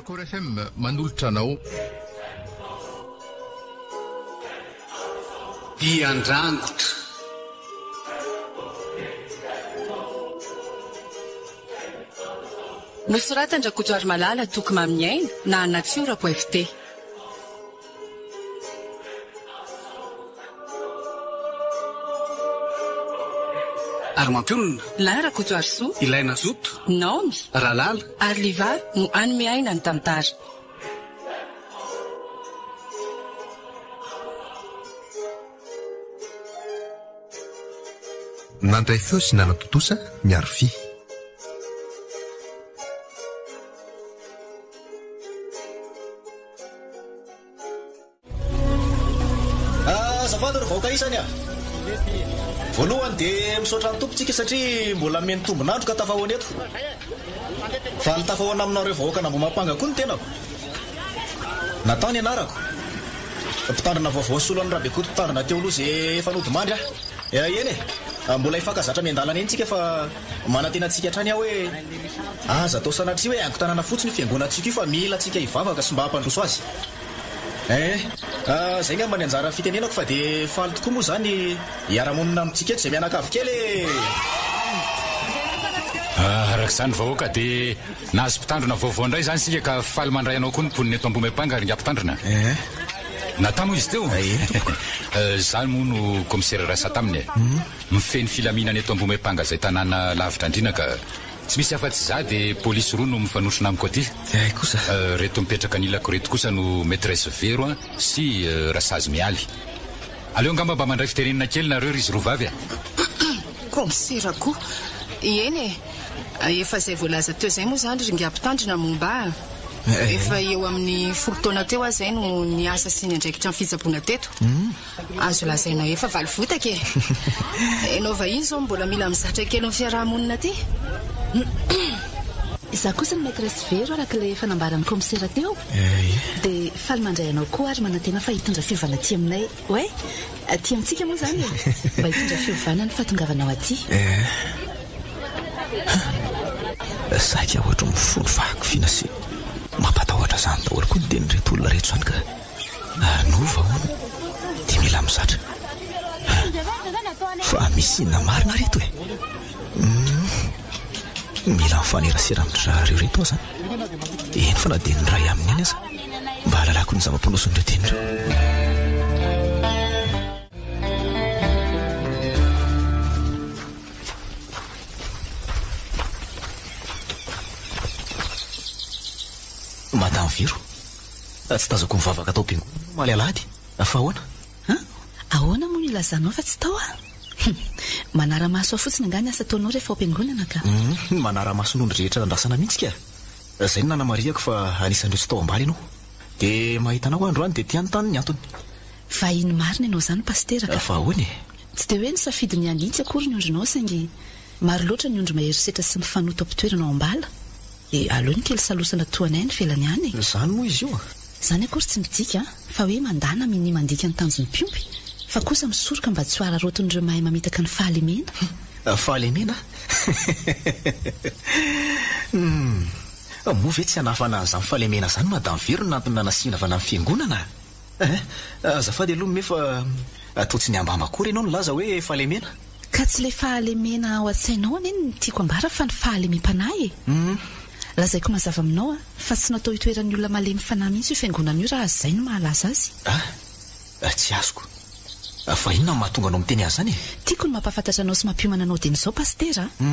Accord FM manolotra anao. Dian-drangotra. Nosoratan-dRakotoarimalala Toky Maminiaina na Natiora Poft. Ary mampionona. Lain Rakotoarisoa. Ilay nazoto. Naomy. Ralala. Ary Liva no hanome aina ny tantara. Nandray feo sy nanatontosa ny Arfi. Azafady ry vahoaka isany a! Voalohany dia misaotra ny Tompo tsika satria mbola nomeny tombon'andro ka tafahoana eto. Faly tafahoana aminareo vahoakan'Ambohimampanga koa ny tenako. Natao ny anarako. Mpitandrina vaovao nisolo an'i Rabekoto mpitandrina teo aloha izay efa nodimandry aho. Eny e! Mbola hifankazatra miandalana eny tsika fa manantena antsika hatrany aho hoe aza atao sanatria hoe haingon-tanàna fotsiny io fiangonantsika io fa mila antsika hivavaka sy mba hampandroso azy. Eh! Zay ngamba ny anjara fitenenako fa dia faly tokoa moa zany hiara-monina amintsika eto izay mianakavy kely e! Araka izany vahoaka dia nahazo mpitandrina vaovao indray izany isika ka faly mandray anao koa ny mponina eto Ambohimaimpanga ry Ingahy-mpitandrina. Eh! Nathan moa izy teo? Eny tompoko. Izaho moa no kaomisera rasa taminy e. Mifehy ny filaminana eto Ambohimaimpanga izay tanàna lavitra andriana ka tsy misy afa-tsy izaho dia polisy roa no mifanotrona amiko aty. Eh kosa. Ireto mipetraka anilako ireto kosa no Maitresse Vero sy Rasazy Mialy. Aleo angamba mba mandray fitenenana kely nareo ry izy roa vavy a. Kaomisera koa. Eny e. Efa izay voalaza teo izay moa izany ry Ingahy Mpitandrina momba ahy. Efa eo amin'ny folo taona teo aho izay no niasa sy niandraikitra ny fitsaboana teto. Azo lazaina efa valovotaka e! Ianao vahiny izao mbola mila mizatra kely ny fiaraha-monina aty. Izaho kosa ny Maitresse Vero araka ilay efa nambaran'ny kaomisera teo. Dia faly mandray anao koa ary manantena fa hitondra fiovana aty aminay. Oay! Aty amintsika moa izany e! Mba hitondra fiovana ny fahatongavanao aty. Eh! Saika ohatry ny mifono fahakiviana sy mampatahotra izany daholo koa ny tenin'ireto olona ireto izany ka! Hanova hono dia mila mizatra. Fa misy inona marina ary eto e? Hum, mila mifanerasera amin-dry zareo ireto aho izany. Eny fa na dia ny iray aminy ihany aza mba hahalalako ny zava-ponosin'ireo teny ireo. Madame Vero, tsy tazako nivavaka tao am-piangonana ianao omaly alahady, fa ahoana? An? Ahoana moa no ilazanao fa tsy tao aho? Hum! Manara-maso aho fotsiny angaha ny asa ataonao rehefa ao am-piangonana ka. Hum! Manara-maso ny ondry rehetra andrasana mihitsy ka! Izay no nanamarihako fa anisan'ireo tsy tao am-bala ianao. Dia mahita anao aho androany dia te hanontany ny antony. Vahiny marina ianao izany Pasitera ka. Fa ahoana e? Tsy dia hoe nisafidy ny hanitsy akory ny ondrinao saingy maro loatra ny ondry mahery setra sy mifanoto am-pitoerana ao am-bala. Dia aleo ny kely salosana toa anay any ivelany any e! Izany moa izy io? Izany akory tsy midika fa hoe mandà na minia mandika ny tanjon'ny mpiompy fa kosa misoroka mba tsy ho araraotin'ireo mahay mamitaka ny fahalemena. Fahalemena? Humm! Moa ve tsy hanafana an'izany fahalemena izany Madame Vero no antony nanasinavana ny fiangonana? Eh! Azafady aloha Mme fa toa tsy nihambahamba akory ianao nilaza hoe fahalemena. Ka tsy ilay fahalemena ao an-tsainao anie no tiako ambara fa ny fahalemem-panahy e! Lazaiko mazava aminao a, fa tsy natao hitoeran'ny olona malemy fanahy mihitsy io fiangonana io raha izay no mahalaza azy. Ah! Tsy azoko. Fa inona no mahatonga anao miteny an'izany e? Tiako ny mampahafantatra anao sy mampiomana anao dieny izao Pasitera a!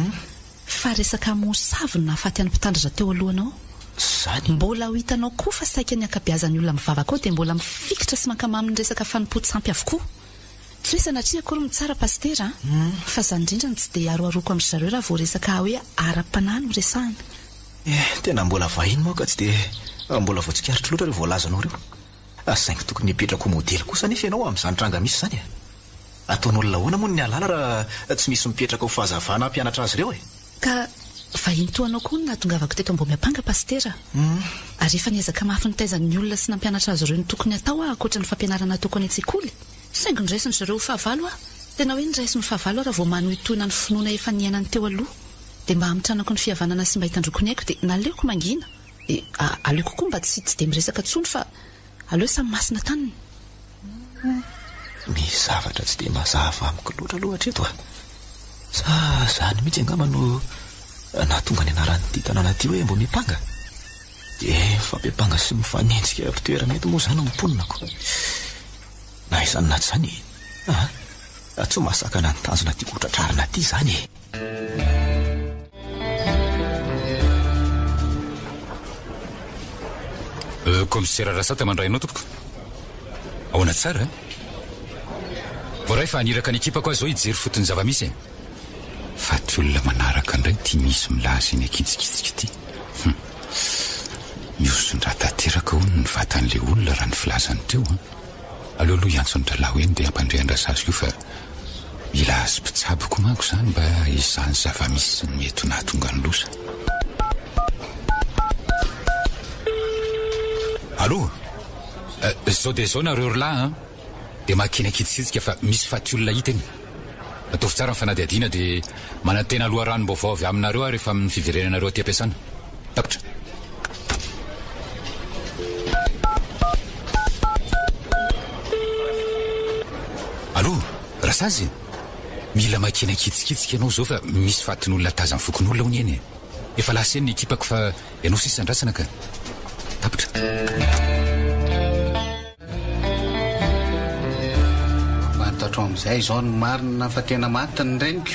Fa resaka mosavy no nahafaty an'ny mpitandrina teo alohanao. Zany. Mbola ho hitanao koa fa saika ny ankabeazan'ny olona mivavaka ao dia mbola mifikitra sy mankamamy ny resaka fanompoan-tsampy avokoa. Tsy hoe sanatria akory mitsara Pasitera a! Fa zany indrindra no tsy dia hiaroharoako amin-dry zareo raha vao resaka hoe ara-panahy no resahana. Eh, tena mbola vahiny moa ka tsy dia mbola voatsikaritro loatra ireo voalazanao ireo. Saingy tokony hipetraka ho modely kosa anefa ianao amin'izany tranga misy izany e! Ataon'olona ahoana moa ny hahalala raha tsy misy mipetraka ho fahazavana hampianatra azy ireo e? Ka vahiny toa anao koa no nahatongavako teto Ambohimiampanga Pasitera. Ary efa niezaka mafy nitaiza ny olona sy nampianatra azy ireo ny tokony hatao aho ankoatra ny fampianarana ataoko any an-tsekoly. Saingy noraisin-dry zareo ho fahavalo aho. Tena hoe noraisiny ho fahavalo aho raha vao manohitohina ny finoana efa niainany teo aloha. Dia mba hamitranako ny fihavanana sy mba hitandroako ny aiko dia naleoko mangina. Aleo kokoa mba tsy tsy dia miresaka intsony fa aleo samy masina taniny. Misy zavatra tsy dia mazava amiko loatra aloha hatreto a! Sa izany mihitsy angamba no nahatonga ny anaran'ity tanàna ity hoe Ambohimipanga? Dia mifampiampanga sy mifanenjika mpitoerana eto moa izany ny mponina ko. Na izany na tsy izany, aa, tsy mahasakana ny tanjona tiako hotratrarina aty izany e! Kaomisera Rasata mandray anao tompoko. Ahoana tsara? Voaray fa haniraka ny ekipako aho izao hijery fotony zava-misy e. Faty olona manaraka indray ity misy milaza eny ankitsikitsika ity. Hum. Mihoson-drà tanteraka hono ny vatan'ilay olona raha ny filazany teo an. Aleo aloha hiantso an-dralahy ho eny dia hampandre an-dRasazy koa fa mila azy mpitsabo koa manko izany mba hizany zava-misy sy ny mety ho nahatonga ny loza. Allo! Izao dia izao nareo ry lahy an! Dia makeny ankitsitsika fa misy faty olona hita eny. Ataovy tsara ny fanadihadiana dia manantena loharanom-baovao avy aminareo aho rehefa amin'ny fiverenanareo aty am-piasana. Tapitra. Allo, Rasazy? Mila makeny ankitsikitsika ianao izao fa misy fatin'olona tazan'ny fokonolona hono eny e. Efa lasa eny ny ekipako fa ianao sisa andrasana ka. Tapitra. Fantatro amin'izay izao ny marina fa tena maty ny reniko.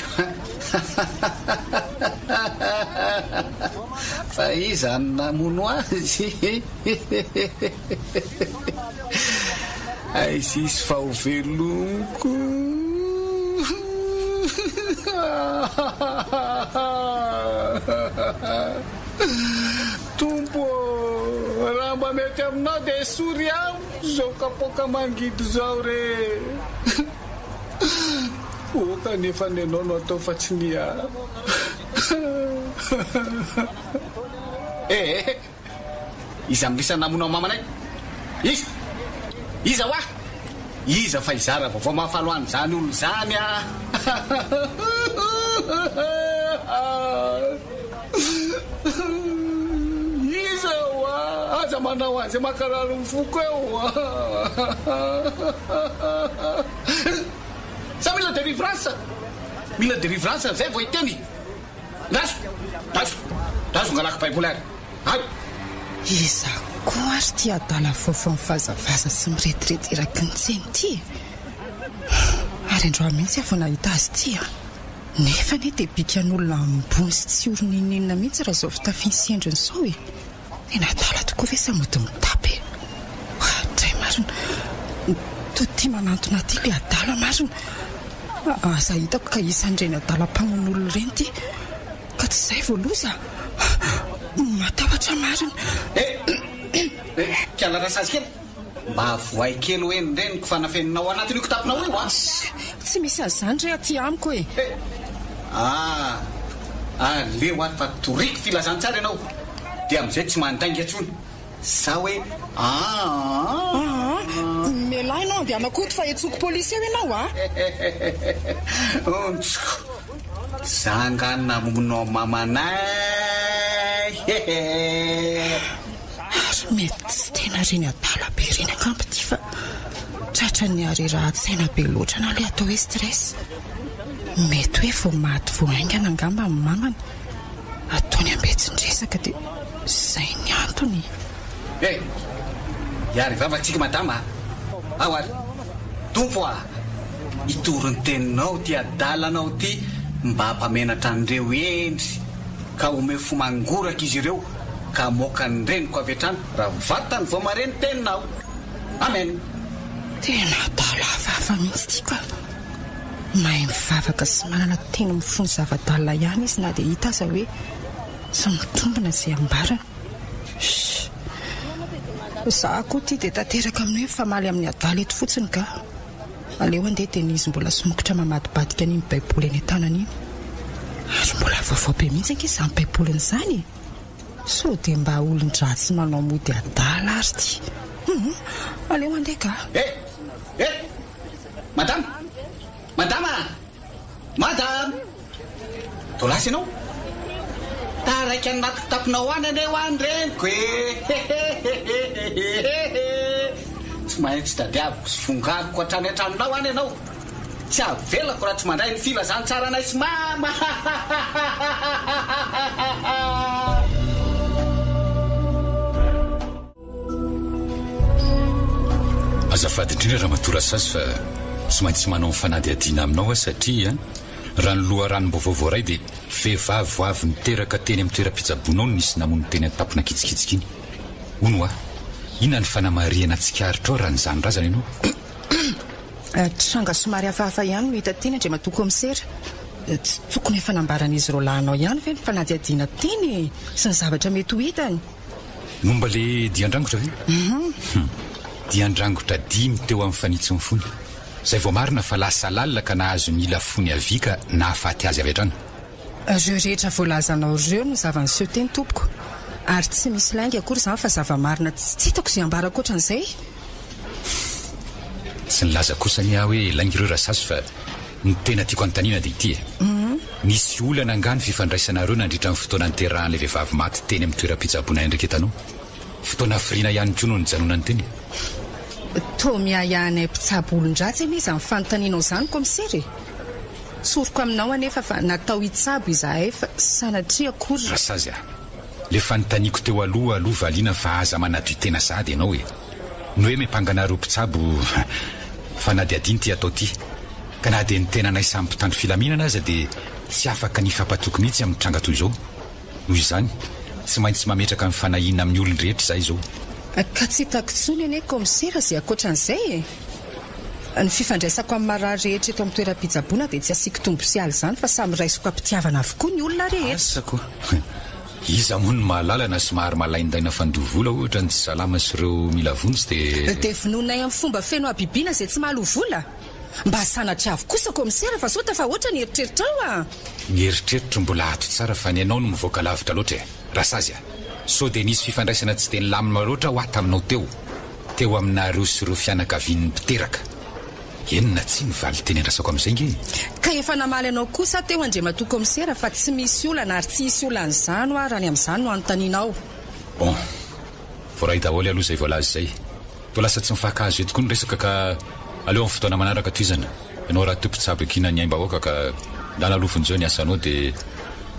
Fa iza no namono azy? Aiza izy fa ho velomiko. Tompo ô! Raha mba mety aminao dia esory amiko izao kapoaka mangidy izao re! Oka anefa ny anao no atao fa tsy ny ahy. Eh! Iza mirisa namono an'i mamanay? Iza? Iza hoa? Iza fa hizara vaovao mahafaly ho an'izany olona izany ah! Iza hoa? Aza manao an'izay mankarary ny foko eo ah! Sa mila délivrance? Mila délivrance zay vao hiteny? Ndaso! Ndaso! Ndaso ngalako baiboly ary! Hay! Iza koa ary ity adala vaovao mivazavaza sy mirediredy eraky ny tsena ity e? Ary androany mihitsy aho vao nahita azy ity a! Nefa anie dia bikan'olona ambony sy tsy ory n'inon'inona mihitsy raha izao fitafiny sy endriny izao e! Tena adala tokoa ve sa mody mitapy e? Oadray marina! Toa tia manantona aty ilay adala marina! Aza hitako ka isan'ireny adala mpamono olona ireny ity ka tsy izay vao loza! Matahotra marina! Eh! Eh! Kiala rasazy kely! Mba avohay kely hoe ny reniko fa nafeninao anatin'io kitaponao io an! Tsy misy an'izany re aty amiko e! Eh! Ah! Aleo ary fa toriko filazantsara ianao dia amin'izay tsy mandainga intsony. Za hoe aa. Aa! Mialà ianao andehanako hody fa hentsoiko polisy eo ianao a! Onjoko! Za angaha namono mamanay hehe! Ary mety tsy tena ireny adala be ireny angamba ity fa tratran'ny harerahan-tsaina be loatra na ilay atao hoe stress. Mety hoe vao maty vao haingana angamba ny mamany. Ataony ambetsin-dresaka dia izay ny antony. Eh! Hiary vava tsika madama a! Ao ary! Tompo a! Hitory ny teninao ity adalanao ity mba hampamenatra an'ireo hendry ka omeo fo mangoraka izy ireo ka hamoaka ny reniko avy hatrany raha vatany vao mahare ny teninao. Amen! Tena adala hafahafa mihitsy ity ka! Mahay mivavaka sy manana teny mifono zava-dalina ihany izy na dia hita aza hoe tsy mitombina izay ambarany. Shh! Za koa ity dia tanteraka amin'ny hoe mifamaly amin'ny adala eto fotsiny ka! Aleo andeha Denise mbola somokotra mamadibadika an'iny baiboly eny an-tanany iny. Ary mbola vaovao be mihitsy ange izany baiboliny izany e! Sao dia mba olon-dratsy manao mody adala ary ity. Hum! Aleo andeha ka! Eh! Eh! Madama! Madama! Madame! Toa lasa ianao? Taraiky any anaty kitaponao any anie hoa ny reniko e! Tsy maintsy tadiaviko sy fongariko hatrany an-tranonao any ianao. Tsy avelako raha tsy mandray ny filazantsaranay sy mama! Azafady indrindra Ramatoa Rasazy fa tsy maintsy manao ny fanadihadiana aminao aho satria raha ny loharanom-baovao voaray dia vehivavy vao avy niteraka teny amin'ny toeram-pitsaboana ao no nisy namono teny an-tampon'Ankitsikitsika iny. Hono hoa, inona ny fanamarihana tsikaritrao raha nizany razana ianao? Tranga somary hafahafa ihany no hita teny Andriamatoa Kaomisera. Tsy tokony efa nambaran'izy roalahinao ihany ve ny fanadihadiana teny e? Sy ny zavatra mety ho hitany? Momba le dian-drangotra ve? Hum. Dian-drangotra dimy teo amin'ny fanitsin'ny fony. Izay voamarina fa lasa lalina ka nahazo ny ila fony havia ka nahafaty azy avy hatrany. Ireo rehetra voalazanao ireo no zava-niseho teny tompoko. Ary tsy misy lainga akory izany fa zava-marina tsy hitako izay ambara ankoatran'izay. Tsy nilaza kosa anie aho hoe lainga ireo Rasazy fa ny tena tiako anontaniana dia ity e. Nisy olana angaha ny fifandraisanareo nandritra ny fotoana niterahan'ilay vehivavy maty teny amin'ny toeram-pitsaboana Henriqueta-nao? Fotoana hafiriana ihany koa no nijanonany teny? Toa miahiahy anay mpitsabo olon-dratsy anie izany fanontanianao izany kaomisera e! Tsoriko aminao anefa fa natao hitsabo izahay fa sanatria akory. Rasazy a! Le fanontaniako teo aloha aloha valiana fa aza manadio tena sahady ianao e! Ny hoe miampanga anareo mpitsabo fanadihadiana ity atao ity ka na dia ny tenanay samy mpitandro filaminana aza dia tsy afaka ny hifampatoky mihitsy amin'ny tranga toy izao. Noho izany, tsy maintsy mametraka ny fanahiana amin'ny olon-drehetra izahay izao. Ka tsy hitako intsony anie kaomisera izay ankoatran'izay e! Ny fifandraisako amin'ny marary rehetra eto amin'ny toeram-pitsaboana dia tsy asiako tombo sy ala izany fa samy raisiko am-pitiavana avokoa ny olona rehetra. Asa koa. Iza moa no mahalala na somary malaindaina fandoa vola ohatra ny tsy salama sy ireo mila vonjy dia. Dia vonoinay amin'ny fomba feno habibiana izay tsy mahaloa vola? Mba sanatriavo kosa kaomisera fa sao tafahoatra ny eritreritrao a! Ny eritreritro mbola ato tsara fa ny anao no mivoaka lavitra loatra e! Rasazy a! Sao dia nisy fifandraisana tsy dia nilamina loatra hoa taminao teo, teo aminareo sy ireo fianakavian'ny mpiteraka? Eny na tsia ny valinteny andrasako amin'izay nge e! Ka efa namaly anao kosa aho teo Andriamatoa Kaomisera fa tsy misy olana ary tsy hisy olana izany hoa raha ny amin'izany no anontanianao. Bon, voaray daholo aloha izay voalaza izay. Toa lasa tsy mifankahazo eto koa ny resaka ka aleo amin'ny fotoana manaraka tohizana. Ianao rahateo mpitsabo ekina ny aim-bahoaka ka ndana aloha vonjeo ny asanao dia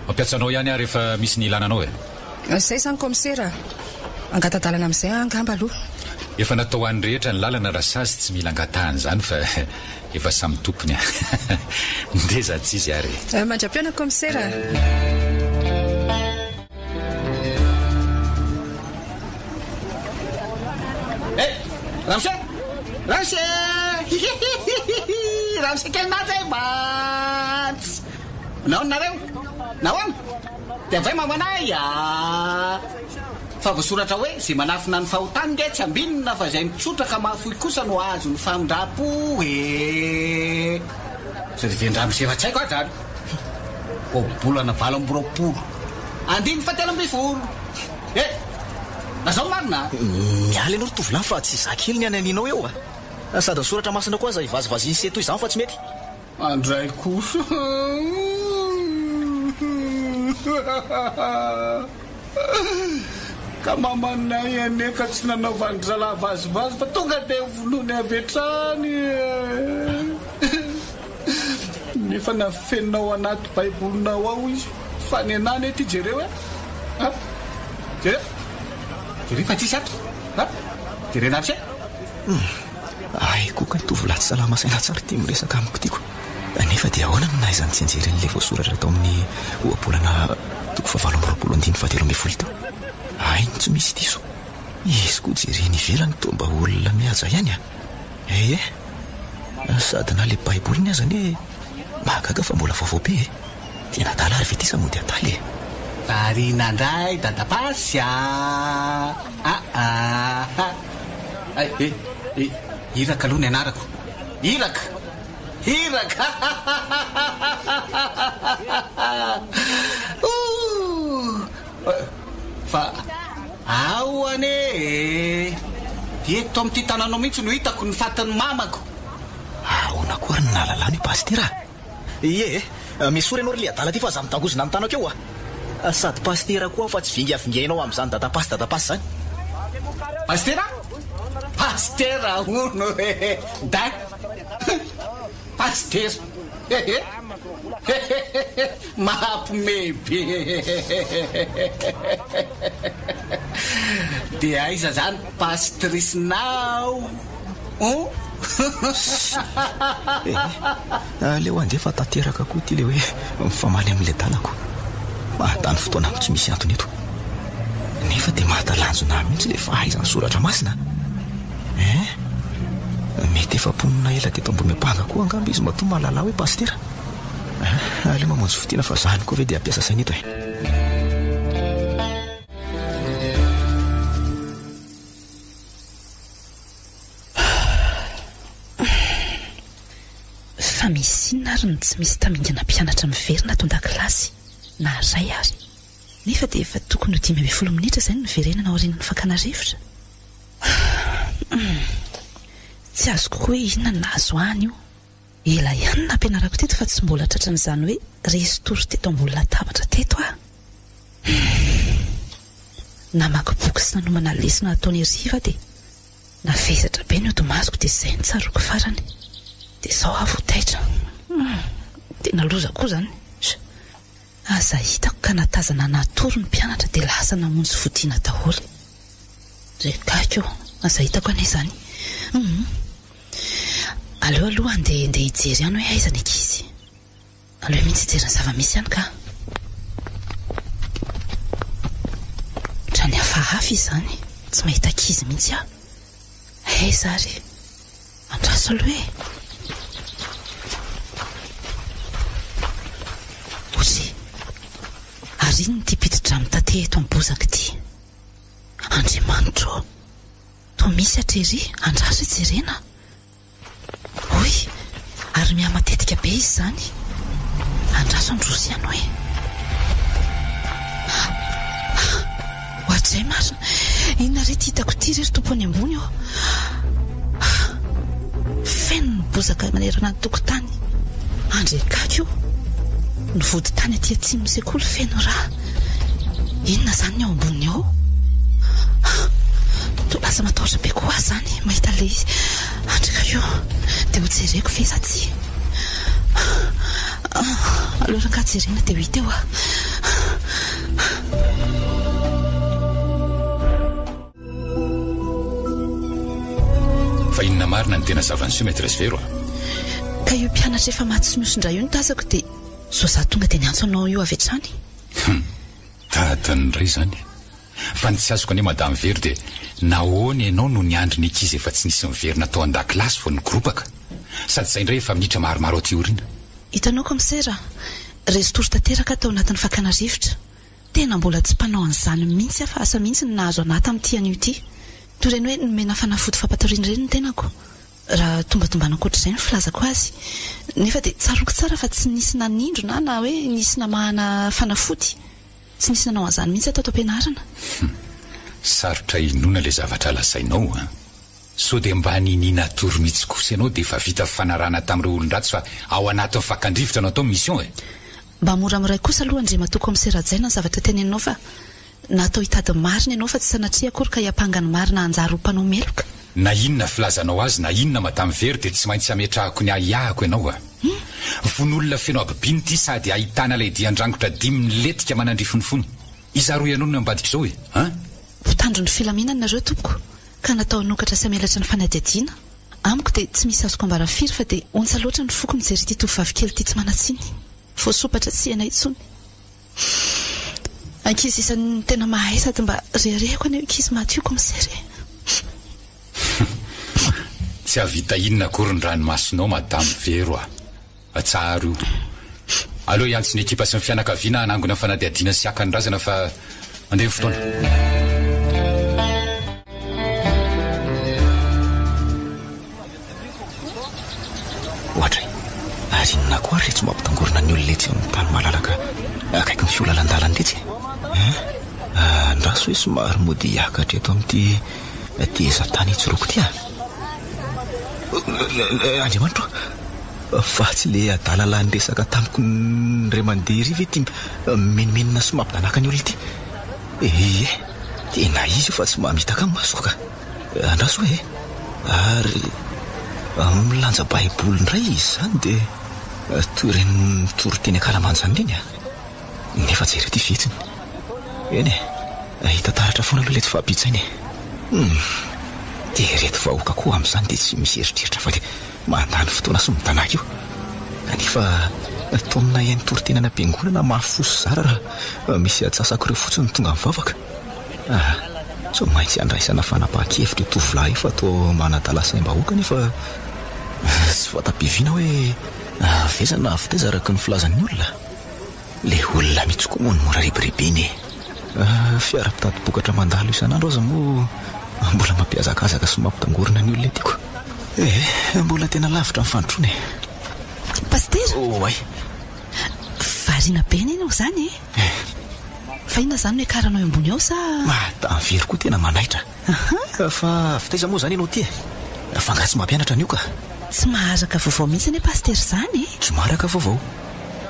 mampiantso anao ihany aho rehefa misy ny ilana anao e! Izay izany kaomisera a! Angata-dalana amin'izay aho angamba aloha. Efa natao ho an'ny rehetra ny lalana Rasazy tsy mila angatahana izany fa efa samy tompony a! Ndeza tsy izy ary e! Mandra-pihaona kaomisera a! Eh! Ramose! Ramose! Hihihihihi! Ramose kely naty e! Mats! Nahoana nareo? Nahoana? Dia avy mamanay ah! Fa voasoratra hoe izay manafina ny fahotany nge tsy ambinina fa izay mitsotra ka mahafoy kosa no hahazo ny famindram-po e! Sao dia vendramose fa tsy haiko aho zany. Ohabolana 28 andininy fahatelo 12 E! Lazao ny marina a! Miala ianao ry tovolahy fa tsy za kely ny ananianao eo a! Sady ny soratra masina koa aza hivazivazian'i se toy izany fa tsy mety. Andray kosa. Ka mamanay anie ka tsy nanaovan-dry zalahy vazivazy fa tonga dia vonoiny avy hatrany e. Nefa nafeninao anaty baibolinao ao izy fa ny anah anie ty jereo e. A! Jereo. Jereo fa tsisy ato. A! Jerena aby se. Hum. Hay koa kay tovolahy tsy salama saina tsara ity miresaka amiko ity ko. Nefa dia ahoana no nahaizany tsianjery an'ilay voasoratra tao amin'ny ohabolana toko fahavalo amby 20 andininy fahatelo 13 teo? Hay no tsy misy diso. Izy koa jerena ivelany toa mba olona mihaja ihany a! Ee. Sady na ilay baiboliny aza anie mahagaga fa mbola vaovao be e! Tena adala ary ve ity sa mody adala e? Variana indray dadapasy a! Aa! Hay eh eh Iraka aloha ny anarako. Iraka! Iraka! Ooh! Fa ao anie e! Eto amin'ity tananao mihitsy no hitako ny fatin'ny mamako. Ahoana koa ary no nahalalana io pasitera a? Ie e! Misory ianao ry le adala ty fa aza midangozona ny tanako eo a! Sady pasitera koa aho fa tsy vingavingainao amin'izany dadapasy dadapasy izany. Pasitera? Pasitera hono e! Dai! Pasitera! Hehe! Hehehehe! Mampiomehy be! Dia aiza izany pastrice-nao? Oh! Eh, aleo handeha fa tanteraka koa ity le hoe mifamaly amin'ilay dadako. Mahatany fotoana amin'ny tsy misy antony eto. Nefa dia mahatalanjona ahy mihitsy ilay fahaizany soratra masina. Eh, mety efa mponina ela teto Ambohimiampanga koa angamba izy matoa mahalala hoe pasitera. Eh, aleo mamonjy fodiana fa zany koa ve dia hampiasa saina eto e. Fa misy inona ary no tsy misy tamingana mpianatra miverina ato an-dakilasy na iray ary? Nefa dia efa tokony ho 15 minitra izay no niverenana aorian'ny fakana rivotra. Tsy azoko koa hoe inona no nahazo ahy anio. Ela ihany no nampianarako teto fa tsy mbola tratran'izany hoe resin-tory teto ambony latabatra teto aho. Namaky boky sy nanomana lesona hataony hariva dia navesatra be ny hodimasoko dia izay no tsaroako farany. Dia izao aho vao taitra. Tena loza koa izany. Aza hitako ka natazana natory ny mpianatra dia lasa namonjy fodiana daholo. Ry gaigy ô, aza hitako anie izany. Hum. Aleo aloha andeha andeha hijery ihany hoe aiza ny ankizy. Aleo mihitsy hijery ny zava-misy ihany ka. Ohatran'ny hafahafa izany, tsy mahita ankizy mihitsy aho. Aiza ary? Andraso aloha e! Ory! Ary inona ity piti-drà mitate eto amin'ny bozaka ity? Andriamanitro ô! Toa misy hatrery, andraso hijerena. Hoy, ary mihamatetika be izy izany. Andraso handroso ihany hoe. Oadray marina, inona re ity hitako ity re ry Tompo any ambony ô? Feno ny bozaka manerana ny tokotany. Andriakaky o! Ny vodintany aty atsimon'ny sekoly feno rà. Inona izany ny ao amboniny ao? Toa lasa matahotra be koa aho izany mahita ilay izy. Andriakaky o! Dia ho jereko ve sa tsia? Aleo rangahy jerena dia ho hita eo aho. Fa inona marina no tena zava-niseho Maîtresse Vero a? Ka io mpianatra efa maty sy mihoson-dra io no tazako dia zao za tonga dia niantso anao io avy hatrany. Hum, dadany indray izany. Fa ny tsy azoko anie Madame Vero dia nahoana ianao no niandry ny ankizy efa tsy nisy niverina tao an-dakilasy vao nikoropaka? Sady izay indray efa minitra maromaro aty aoriana. Hitanao Commissaire, resin-tory tanteraka aho tao anatin'ny fakana rivotra. Tena mbola tsy mpanao an'izany mihitsy aho fa asa mihitsy ny nahazo anà tamin'ity anio ity. Toy ireny hoe nomena fanafody fampatoriana ireny ny tenako. Raha tombatombana ankoatr'izay ny filazako azy. Nefa dia tsaroako tsara fa tsy nisy nanindrona ahy na hoe nisy namahana fanafody. Tsy nisy nanao an'izany mihitsy aho tato am-pianarana. Hum. Sarotra inoana ilay zavatra lazainao an! Sao dia mba ninia natory mihitsy kosa ianao dia efa vita fifanarahana tamin'ireo olon-dratsy fa ao anatin'ny fakan-drivotra no atao mission e! Mba moramoray kosa aloha Andriamatoa Kaomisera Hajaina ny zavatra teneninao fa natao hitady ny marina ianao fa tsy sanatria akory ka hiampanga ny marina hanjary ho mpanao meloka. Na inona filazanao azy na inona Madame Very dia tsy maintsy hametrahako ny ahiahiko ianao a! Vono olona feno habibiana ity sady ahitana ilay dian-drangotra dimy milentika manandrify ny fony. Iza ary hoy ianao no ambadik'izao e? An? Mpitandro ny filaminana nareo tompoko ka natao hanokatra sy hamelatra ny fanadihadiana. Amiko dia tsy misy azoko ambara firy fa dia ontsa loatra ny foko mijery ity tovovavy kely ity tsy manan-tsiny. Voasompatra tsy hiaina intsony. Ankizy isan'ny tena mahay sady mba reharehako anie io ankizy maty io commissaire e. Tsy hahavita inona akory ny ranomasonao madame Vero a. Atsaharo io. Aleo hiantso ny ekipa sy ny fianakaviana hanangona fanadihadiana sy haka ny razana fa mandeha ny fotoana. Ohatray, ary inona koa ary letsy mampitangorona ny olona etsy amin'ny tany malalaka akaikin'ny fiolalan-dalana etsy e? Hein? Andraso hoe somary mody hiakatra eto amin'ity tehezan-tany ijoroako ity ah. Andriamanitro! Fa tsy le adala lahy niresaka tamiko indray mandeha iry ve ity mimenomenona sy mampidanaka ny olona ity? Ie, tena izy io fa tsy mamitaka ny masoko ka. Andraso hoe e! Ary milanja baiboly indray izy izany dia toy ireny mitory teny ankalamanjana ireny a! Nefa jereo ity fihetsiny. Eny e, hita taratra foana aloha ilay tsy fahampian-tsaina e. Hum, dia ireto vahoaka koa amin'izany dia tsy misy eritreritra fa dia mandany fotoana sy midanaka eo. Kanefa taomina hahay mitory teny any am-piangonana mafy fo sy zara raha misy antsasak'ireo fotsiny no tonga mivavaka. Ah, tsy maintsy andraisana fanapahan-kevitra io tovolahy io fa toa manadala saim-bahoaka nefa tsy fanta-piviana hoe avy aiza na avy taiza araka ny filazan'ny olona. Le olona mihitsy koa moa no mora rebirebena e! Fiara mpitati-bokatra mandalo isan'andro aza moa mbola mampihazakazaka sy mampitangorona ny olona ety ko. Eh, mbola tena lavitra ny fandrosoana e! Pasitera! Oay! Variana be anie ianao izany e! Fa inona izany no iakaranao eo ambony ao sa? Madame Very koa tena manaitra. Fa avy taiza moa izany ianao ity e? Fa angaha tsy mampianatra an'io ka? Tsy maharaka vaovao mihitsy anie Pasitera izany e! Tsy maharaka vaovao?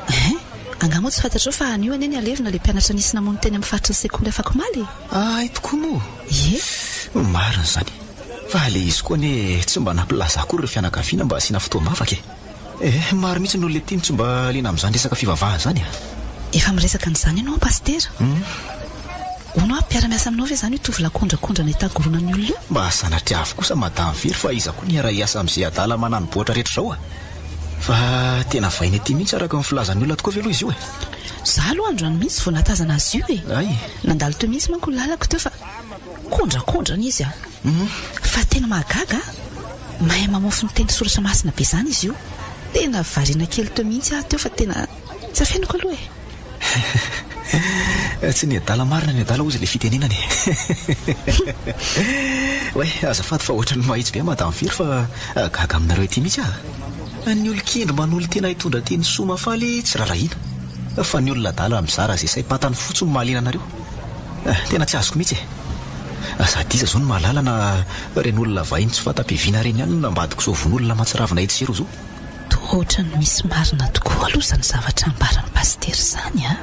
Hein? Angaha moa tsy fantatrao fa anio anie ny halevina ilay mpianatra nisy namono teny amin'ny faritry ny sekoly afakomaly e? Hay tokoa moa! Ie! Marina izany. Fa ilay izy koa anie tsy mba nampilaza akory ireo fianakaviana mba hasiana fotoam-bavaka e! Eh, maro mihitsy ny olona ety no tsy mba liana amin'izany resaka fivavahana izany a! Efa miresaka an'izany ianao Pasitera? Hono aho, mpiara-miasa aminao ve izany io tovolahy kondrakondrana itagoronan'ny olona io? Mba sanatria avy kosa Madame Very fa iza koa ny hiara-hiasa amin'izay adala manani-boatra rehetra izao a! Fa tena vahiny ety mihitsy araka ny filazan'ny olona tokoa ve aloha izy io e? Za aloha androany mihitsy vao nahatazana azy io e! Hay! Nandalo teo mihitsy manko ny lalako teo fa kondrakondrana izy a! Fa tena mahagaga a! Mahay mamofy ny teny soratra masina be izany izy io. Tena variana kely teo mihitsy aho teo fa tena tsy afeniko aloha e! Tsy ny adala marina ny adala hozy ilay fitenenana e! Oay, azafady fa ohatran'ny mahitsy be Madame Fery fa gaga aminareo ity mihitsy aho. Ny olon-kendry manolo-tena hitondra teny soa mahafaly tsy rarahiana. Fa ny olona adala mizara izay saim-pantany fotsiny no mahaliana anareo. Tena tsy azoko mihitsy e! Sady iza izao no mahalala na ireny olona vahiny tsy fanta-piaviana ireny ihany no nambadika izao vono olona mahatsiravina etsy sy eroa izao? Toa ohatran'ny misy marina tokoa aloha izany zavatra ambaran'i Pasitera izany a!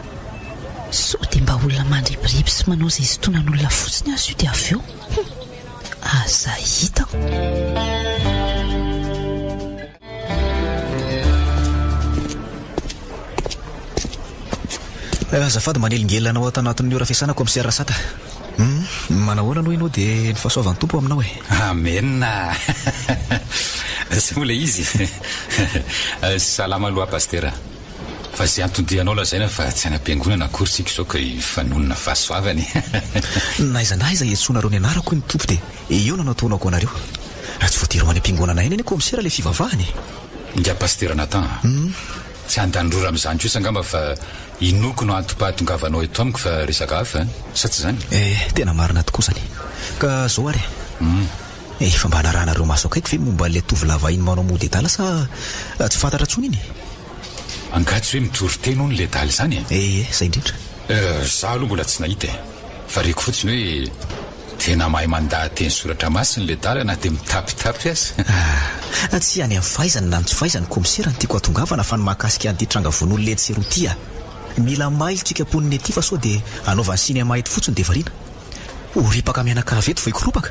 Sao dia mba olona mandribiriby sy manao izay hisintonan'olona fotsiny aza io dia avy eo? Hum! Aza hitako. Azafady manelingelina anao ato anatin'ny ora fiasana Commissaire Rasata. Hum, manahoana aloha ianao dia ny fahasoavan'ny Tompo aminao e. Amen. Zay moa ilay izy. Salama aloha Pasitera. Fa izay anton-dianao lazaina fa tsy any am-piangonana akory isika izao ka hifanonona fahasoavana e. N'aiza n'aiza iantsoanareo ny anarako hoy ny Tompo dia eo no anatoanako anareo. Tsy voatery ho any am-piangonana ihany anie Commissaire ilay fivavahana e. Ingahy Pasitera Nathan a! Tsy handany rora amin'izany kosa angamba fa inoako no antom-pahatongavanao eto amiko fa resaka hafa an! Sa tsy izany? Eh, tena marina tokoa izany. Ka zao ary e. Efa mba narahanareo maso akaiky ve momba an'ilay tovolahy vahiny manao mody adala sa tsy fantatra intsony iny? Angaha tsy hoe mitory teny hono ilay adala izany e? Eh, izay indrindra. Eh, za aloha mbola tsy nahita e. Fa reko fotsiny hoe Tena mahay mandaha-teny soratra masina ilay dala na dia mitapitapy aza. Ah, tsy any amin'ny fahaizany na ny tsy fahaizany kaomisera no tiako hatongavana fa ny mahakasika an'ity tranga vono olona etsy sy eroa ity ah. Mila mailo tsika mponina ety fa sao dia anaovany cinéma eto fotsiny dia variana. Ho ripaka mianakavy eto vao hikoropaka.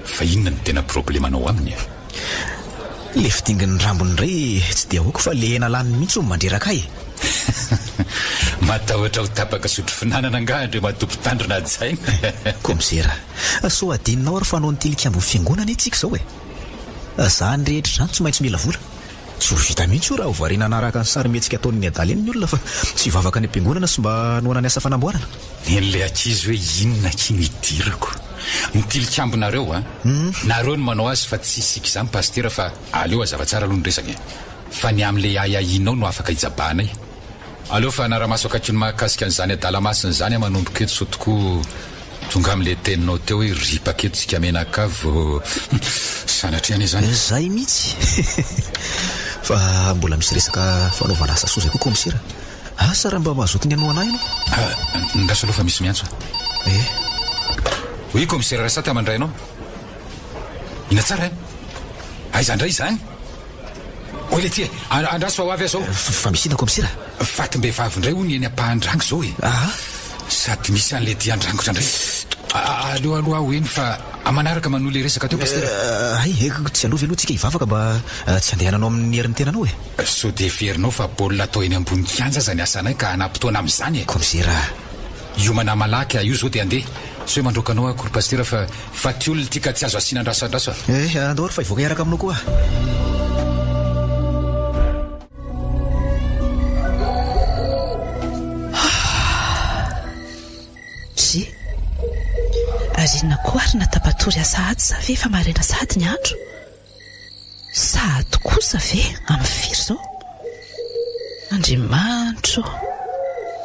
Fa inona no tena problemanao aminy e? Le fidingin'ny rambony indray tsy dia ahoako fa le hena laniny mihitsy no mandreraka ahy e! Matahotra ho tapaka sotro finanana angaha Andriamatoa Mpitandrina hajaina? Kaomisera, sao adinonao ary fa hanao ny tilikambon'ny fiangonana anie tsika izao e! Zany rehetra izany tsy maintsy mila vola. Tsy ho vita mihitsy io raha ho variana hanaraka ny sarimihetsika ataon'ny adala eny ny olona fa tsy hivavaka any am-piangonana sy mba hanohana ny asa fanamboarana. Nen'ilay ankizy hoe inona akia no idirako. Ny tilikambonareo a! Nareo no manao azy fa tsy isika izany Pasitera fa aleo hazava tsara aloha ny resaka e! Fa ny amin'ilay ahiahianao no afaka hijabahanay. Aleo fa hanara-maso akaiky ny mahakasika an'izany adala masina izany aho manomboka eto sao tokoa tonga amin'ilay teninao teo hoe ripaka eto isika mianakavy vao sanatria anie izany. Izay mihitsy! Fa mbola misy resaka fanaovana asa soa izay koa kaomisera. Asa raha mba mazoto ny hanohana ahy ianao? Ah, ndraso aloha fa misy miantso a. Eh. Oui, commissaire Rasata mandray anao. Inona tsara eh? Aiza indray izany? Oay letia e! Andraso fa ho avy aho izao. Fa misy inona kaomisera? Fatim-behivavy indray hono eny Ampahandrango izao e! Sady misy an'ilay dian-drangotra indray. Aleo aloha aho eny fa manaraka manohy ilay resaka teo Pasitera. Hay, tsy aleo ve aloha tsika hivavaka mba tsy handehananao amin'ny herin'ny tenanao e? Sao dia heverinao fa baolina atao eny ambony kianja aza ny asanay ka hanam-potoana amin'izany e! Kaomisera. Hiomana malaky aho io izao dia handeha. Tsy hoe mandroaka anao aho ry Pasitera fa faty olona ity ka tsy azo asiana andrasandraso a! Eh, andao ary fa hivoaka hiaraka aminao koa aho. Dry. Ary inona koa ary na tapatory aho sahady sa ve efa maraina sahady ny andro? Sahady kosa ve amin'ny firy izao? Andriamanitra ô!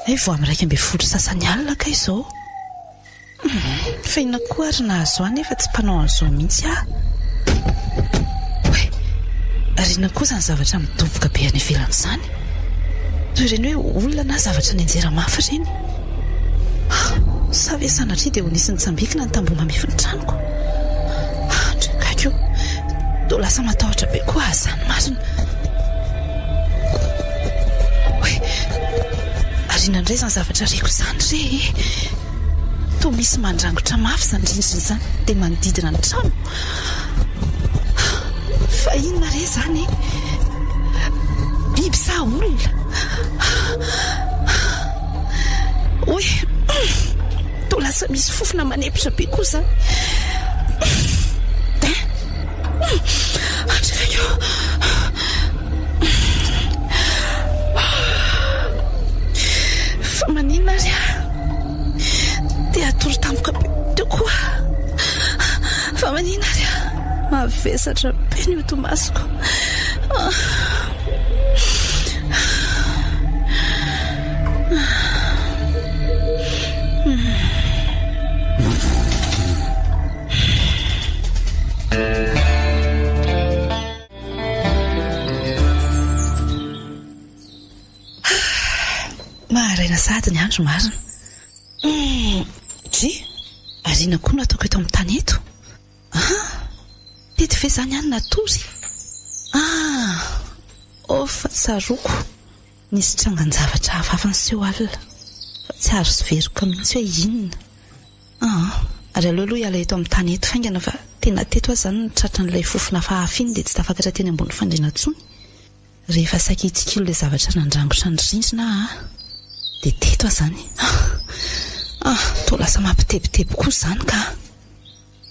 Hay vao amin'ny 11 sasany alina kay izao. Fa inona koa ary nahazo ahy nefa tsy mpanao an'izao mihitsy aho. Oay! Ary inona koa izany zavatra midoboka be any ivelany izany? Toy ireny hoe olona na zavatra nianjera mafy ireny. Sa ve sanatria dia ho nisy nitsambikina ny tamboho mamefy ny tranoko? Andry akaiky o! Toa lasa matahotra be koa aho izany marina. Oay! Ary inona indray izany zavatra reko izany re e? Toa misy mandrangotra mafy izany rindrina izany dia manodidina ny trano. Fa inona re izany e? Biby sa olona? Oy! Toa lasa misy fofona manempotra be koa izany. Hein? Andry o! Fa maninona ary aho? Te hatory tampoka be teo koa. Fa maninona ary aho? Mavesatra be ny hodi-masoko. Maharaina sahady ny andro marina. Dry, ary inona koa no ataoko eto amin'ny tany eto? Ah! Teto ve izany aho no natory? Ah! Oh, fa tsaroako. Nisy trangan-javatra hafahafa niseho alina, fa tsy azo veroka mihitsy hoe inona. Ah! Ary aleo aloha hiala eto amin'ny tany eto faingana fa tena teto aho izany no tratran'ilay fofona hafahafa iny dia tsy tafakatra teny ambony fandriana intsony. Rehefa saika hitsikilo ilay zavatra nandrangotra ny rindrina aho dia teto aho izany. Ah! Toa lasa mampitebiteby koa izany ka!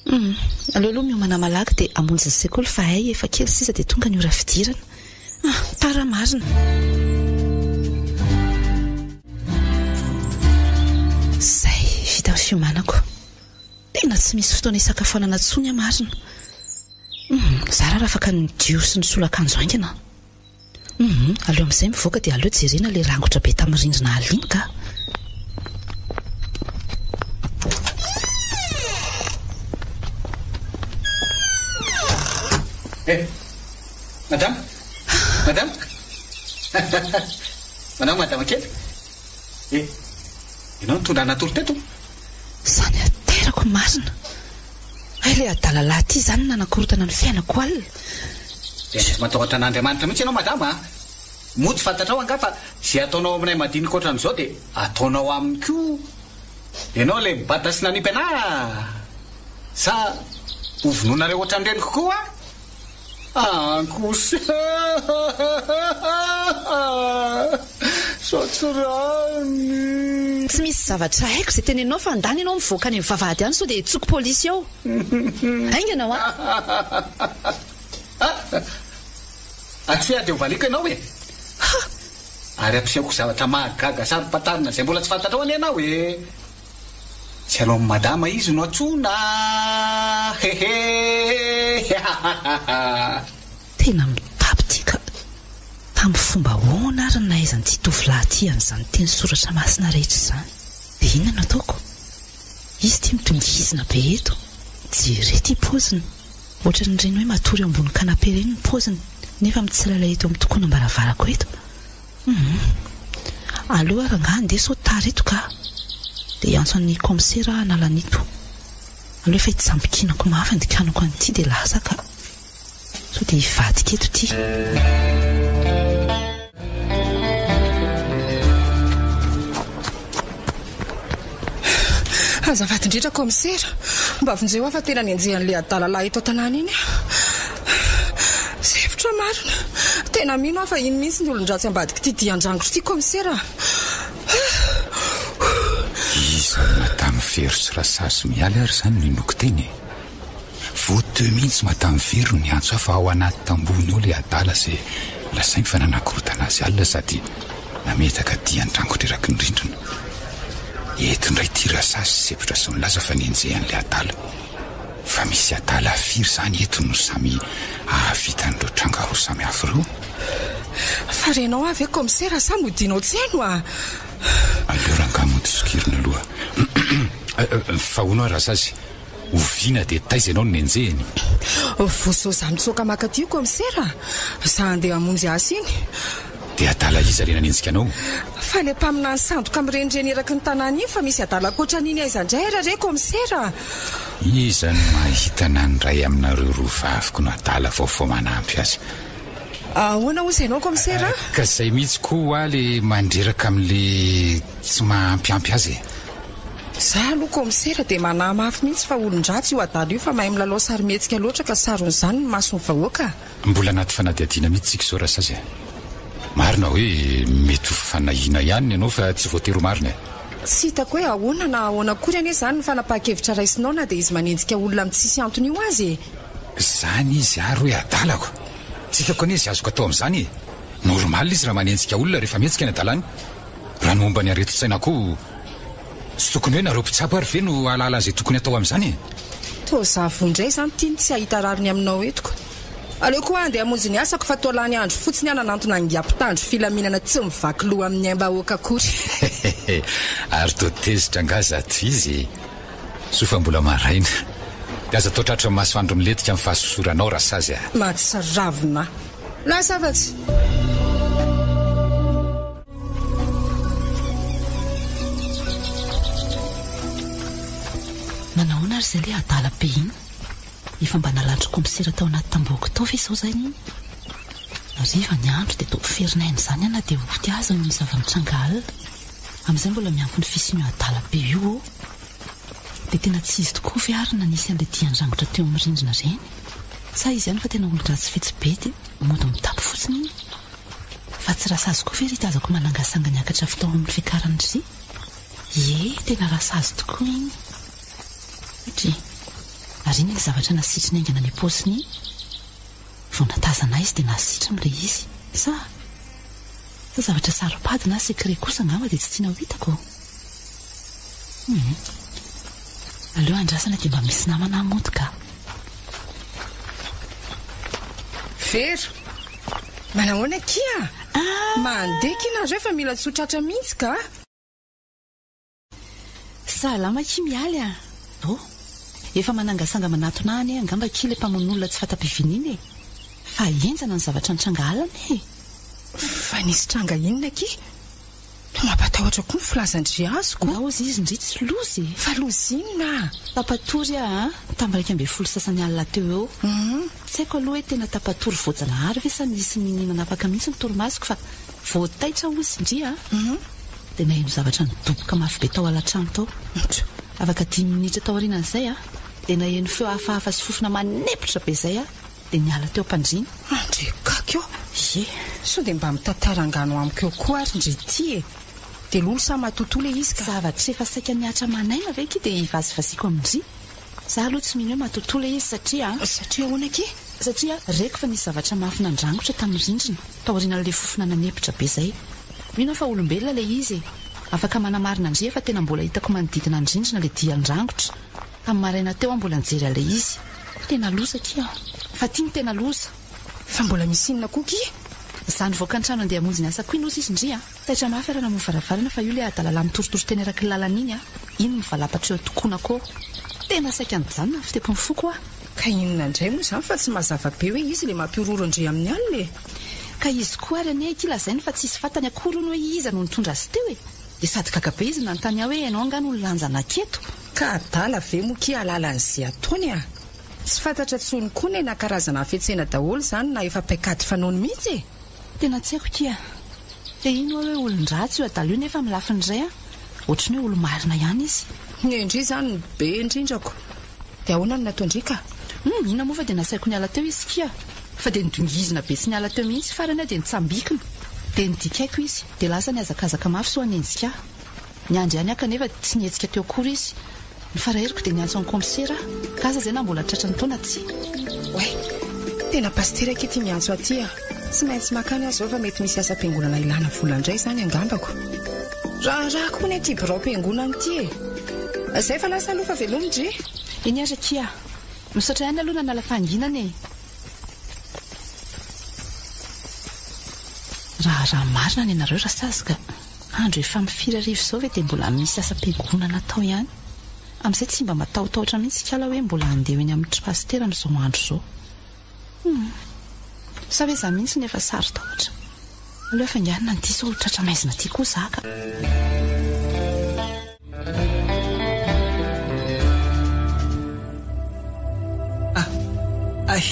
Hum! Aleo aloha miomana malaky dia hamonjy ny sekoly fa hay efa kely sisa dia tonga ny ora fidirana. Ah! Tara marina! Izay, vita ny fiomanako. Tena tsy misy fotoana hisakafoanana intsony aho marina. Hum, zara raha afaka nidio sy nisolo akanjo haingana aho. Hum, aleo amin'izay mivoaka dia aleo jerena ilay rangotra be tamin'ny rindrina alina iny ka. Eh! Madama! Madama! Manao madama kely? Eh! Ianao nitondra natory teto? Izany aterako marina. Hay ilay adala lahy ity izany no nanakorontana ny fiainako alina. Tena tsy matahotra an'Andriamanitra mihitsy ianao madama a! Moa tsy fantatrao angaha fa izay ataonao aminay madinika ohatran'izao dia ataonao aminy koa? Ianao ilay nibata sy nanipy anà sa hovonoinareo ohatran'ny reniko koa? Ankosa Sao tsy rariny. Tsy misy zavatra haiko izay tenenao fa andany ianao mivoaka any amin'ny vavahady any sao dia hitsoko polisy eo. Haingana hoa. Atsia dia hovaliako ianao e! Ha! Ary ampisehoko zavatra mahagaga saro-pantarina izay mbola tsy fantatrao anie ianao e! Tsy alao amin'i madama izy no antsoina a! Hehe! Hahahaha! Tena mitapy ity ka! Tamin'ny fomba ahoana ary no nahaizan'ity tovolahy ity an'izany teny soratra masina rehetra izany? Dia inona no ataoko? Izy ity midongizina be eto. Jereo ity paoziny. Ohatran'ireny hoe matory eo ambony canapé ireny ny paoziny, nefa mitsilailay eto amin'ny tokonam-baravarako eto. Humm. Aleo ary angaha andeha sao tara eto ka. Dia hiantso an'i kaomisera aho hanala an'ito. Aleo efa hitsambikinako mafy andikanako an'ity dia lasa ka. Sao dia hivadika eto ity. Azafady indrindra kaomisera, mba vonjeo aho fa tena nenjehan'ilay adala lahy eto an-tanàna iny aho. Sempotra marina. Tena mino aho fa iny mihitsy ny olon-dratsy ambadik'ity dian-drangotra ity kaomisera a. Iza no Madame Vero sy Rasazy Mialy ary izany no inoako teny e? Vao teo mihitsy Madame Vero no niantso ahy fa ao anaty tambohony ao ilay adala izay lazainy fa nanakorontana azy alina sady nametaka dian-drangotra eraky ny rindrina. Eto indray ity Rasazy sempotra sy milaza fa nenjehan'ilay adala. Fa misy adala firy izany eto no samy ahavita an'ireo tranga roa samy hafa ireo? Fa renao aho ve kaomisera sa modianao tsy haino a? Aleo rangahy mody sokirina aloha. Fa hono aho Rasazy, oviana dia taiza ianao no nenjehiny? Vao zao za mitsoaka maka aty io kaomisera a! Za handeha hamonjy asa iny. Dia adala iza le nanenjika anao? Fa le mpaminany sandoka mirenireny eraky ny tanàna iny fa misy adala ankoatran'iny aiza indray ary re kaomisera a! Iza no mahita na ny iray aminareo roa vaviko no adala vaovao manampy azy? Ahoana hozy ianao kaomisera a? Ka zay mihitsy koa hoa le mandreraka amin'le tsy mahampiampy azy e! Za aloha kaomisera dia manahy mafy mihitsy fa olon-dratsy io adala io fa mahay milalao sarimihetsika loatra ka saron'izany ny mason'ny vahoaka. Mbola anaty fanadihadiana mihitsy tsika izao Rasazy a! Marina hoe mety ho fanahiana ihany ny anao fa tsy voatery ho marina e! Tsy hitako hoe ahoana na ahoana akory anie izany ny fanapahan-kevitra raisinao na dia izy manenjika olona amin'ny tsisy antony io aza e! Izany izy ary hoe adalako! Tsy hitako anie izay azoko atao amin'izany e! Normal izy raha manenjika olona rehefa mihetsika ny adalany. Raha ny momba ny aretin-tsaina koa, tsy tokony hoe nareo mpitsabo ary ve no hahalala izay tokony atao amin'izany e? Toa zavo indray izany ity no tsy hahita rariny aminao eto ko. Aleo koa handeha hamonjy ny asako fa toa lany andro fotsiny aho nanantona an'ingahy mpitandro filaminana tsy mivaky loha amin'ny aim-bahoaka akory. Hehehe, ary toa tezitra angaha zato izy e? Soa fa mbola maraina. Dia aza atao tratran'ny masoandro milentika ny fahasosoranao Rasazy a! Mahatsiravina. Lasa afatsy. Manahoana ary izay ilay adala be iny? Efa mba nalandry kaomisera tao anaty tambohoko tao ve izao izany iny? Hariva ny andro dia toa miferinaina izany aho na dia hody aza noho ny zava-nitranga alina. Amin'izay mbola miampy ny fisian'io adala be io ô! Dia tena tsy izy tokoa ve ary nanisy an'ilay dian-drangotra teo amin'ny rindrina ireny? Sa izy ihany fa tena olon-dratsy fetsy be dia mody mitapy fotsiny iny? Fa tsy rasazy koa ve ry tazako manangasanga niakatra avy tao amin'ny fiakarany ry? Ie, tena rasazy tokoa iny. Dry. Ary iny ilay zavatra nasitriny haingana any am-paosiny iny? Vao natazana izy dia nasitriny ilay izy. Sa? Sa zavatra saro-pady na secret kosa angamba dia tsy tiana ho hitako? Hum. Aleo andrasana dia mba misy namana aho mody ka. Vero! Manahoana akia? Mandeha akia nareo fa mila tsy ho tratra mihitsy ka! Salama akia Mialy a! Oh! Efa manangasanga manatona ahy anie angamba akia ilay mpamono olona tsy fanta-piviana iny e! Fa henjana ny zavatra nitranga alina e! Fa nisy tranga inona akia? Toa mampatahotra koa ny filazan-dry azoko. Nga hozy izy ndry tsy loza e! Fa loza inona? Tapa-tory aho an, tamin'ny 11 sasany alina teo eo. Tsy haiko aloha hoe tena tapa-tory voajanahary ve sa nisy ninia nanapaka mihitsy ny torimasoko fa vao taitra hozy ndry an! Dia naheno zavatra nidoboka mafy be tao alatrano tao. Afaka dimy minitra taorianan'izay an, dia naheno feo hafahafa sy fofona manempotra be izay aho dia niala teo am-pandriana. Andre gaga eo! Ie. Sao dia mba mitantara angano amiko eo koa ary ndry ity e! Dia lolo sa matotoa ilay izy ka. Zavatra efa saika nihatra aman'aina ve akia dia hivazivaziako amin-dry? Za aloha tsy mino hoe matotoa ilay izy satria. Satria ahoana akia? Satria reko fa nisy zavatra mafy nandrangotra tamin'ny rindrina taorianan'ilay fofona nanempotra be izay. Mino aho fa olombelona ilay izy e! Afaka manamarina an-dry fa tena mbola hitako manodidina ny rindrina ilay dian-drangotra. Tamin'ny maraina teo aho mbola nijery an'ilay izy. Tena loza akia a! Fa ity no tena loza! Fa mbola misy inona koa akia? Izaho nivoaka ny trano handeha hamonjy ny asako iny hozy izy ndry a! Taitra mafy ary namoha varavarana fa io ilay adalalahy mitorotoro teny eraky ny lalana iny a! Iny mivalapatra eo an-tokonako eo. Tena saika nijanona ny fitepon'ny foko hoa. Ka inona indray moa izany fa tsy mazava be hoe izy ilay mampihorohoro an-dry amin'ny alina e! Ka izy koa ary anie akia lazainy fa tsisy fantany akory hono hoe iza no nitondra azy teo e! Dia sady gaga be izy nanontany ahy hoe ianao angaha no nilanja an'aketo? Ka adala ve moa kia hahalala an'izay ataony a! Tsy fantatra tsony koa ne na karazana hafetsena daholo izany na efa paikady fanaony mihitsy e! Tena tsy haiko kia! Te hino aho hoe olon-dratsy io adala io nefa amin'ny lafiny iray an, ohatry ny hoe olo-marina ihany izy. Ny ndry izany no be indrindrako. Dia ahoana no nataon-dry ka? Hum, inona moa fa dia nasaiko niala teo izy kia. Fa dia nidongizina be tsy niala teo mihitsy, farany aho dia nitsambikina. Dia nodikaiko izy, dia lasa nihazakazaka mafy soa hanenjika ahy. Niandry ihany aho kanefa tsy nihetsika teo akory izy. Ny faraheriko dia niantso an'i kaomisera aho, ka asa izay na mbola tratran'ny tao na tsia. Oay! Tena pasitera akia ity miantso aty a! Tsy maintsy makany aho izao fa mety misy asam-piangonana ilana vola indray izany angambako. Raharaha koa anie ity biraom-piangonana ity e! Izay fa lasa aloha fa veloma dry! Eny ary akia! Misaotra ihany aloha nanala fahanginana e! Raharaha marina ny anareo Rasazy ka! Andro efa amin'ny firy hariva izao ve dia mbola misy asam-piangonana atao ihany? Amin'izay tsy mba matahotahotra mihitsy ikala hoe mbola handeha ho eny amin'ny pasitera amin'izao andro izao. Hum. Sa ve za mihitsy no efa saro-tahotra? Aleo hafainganina ny diso ho tratra maizina aty koa za ka. Ah, ay.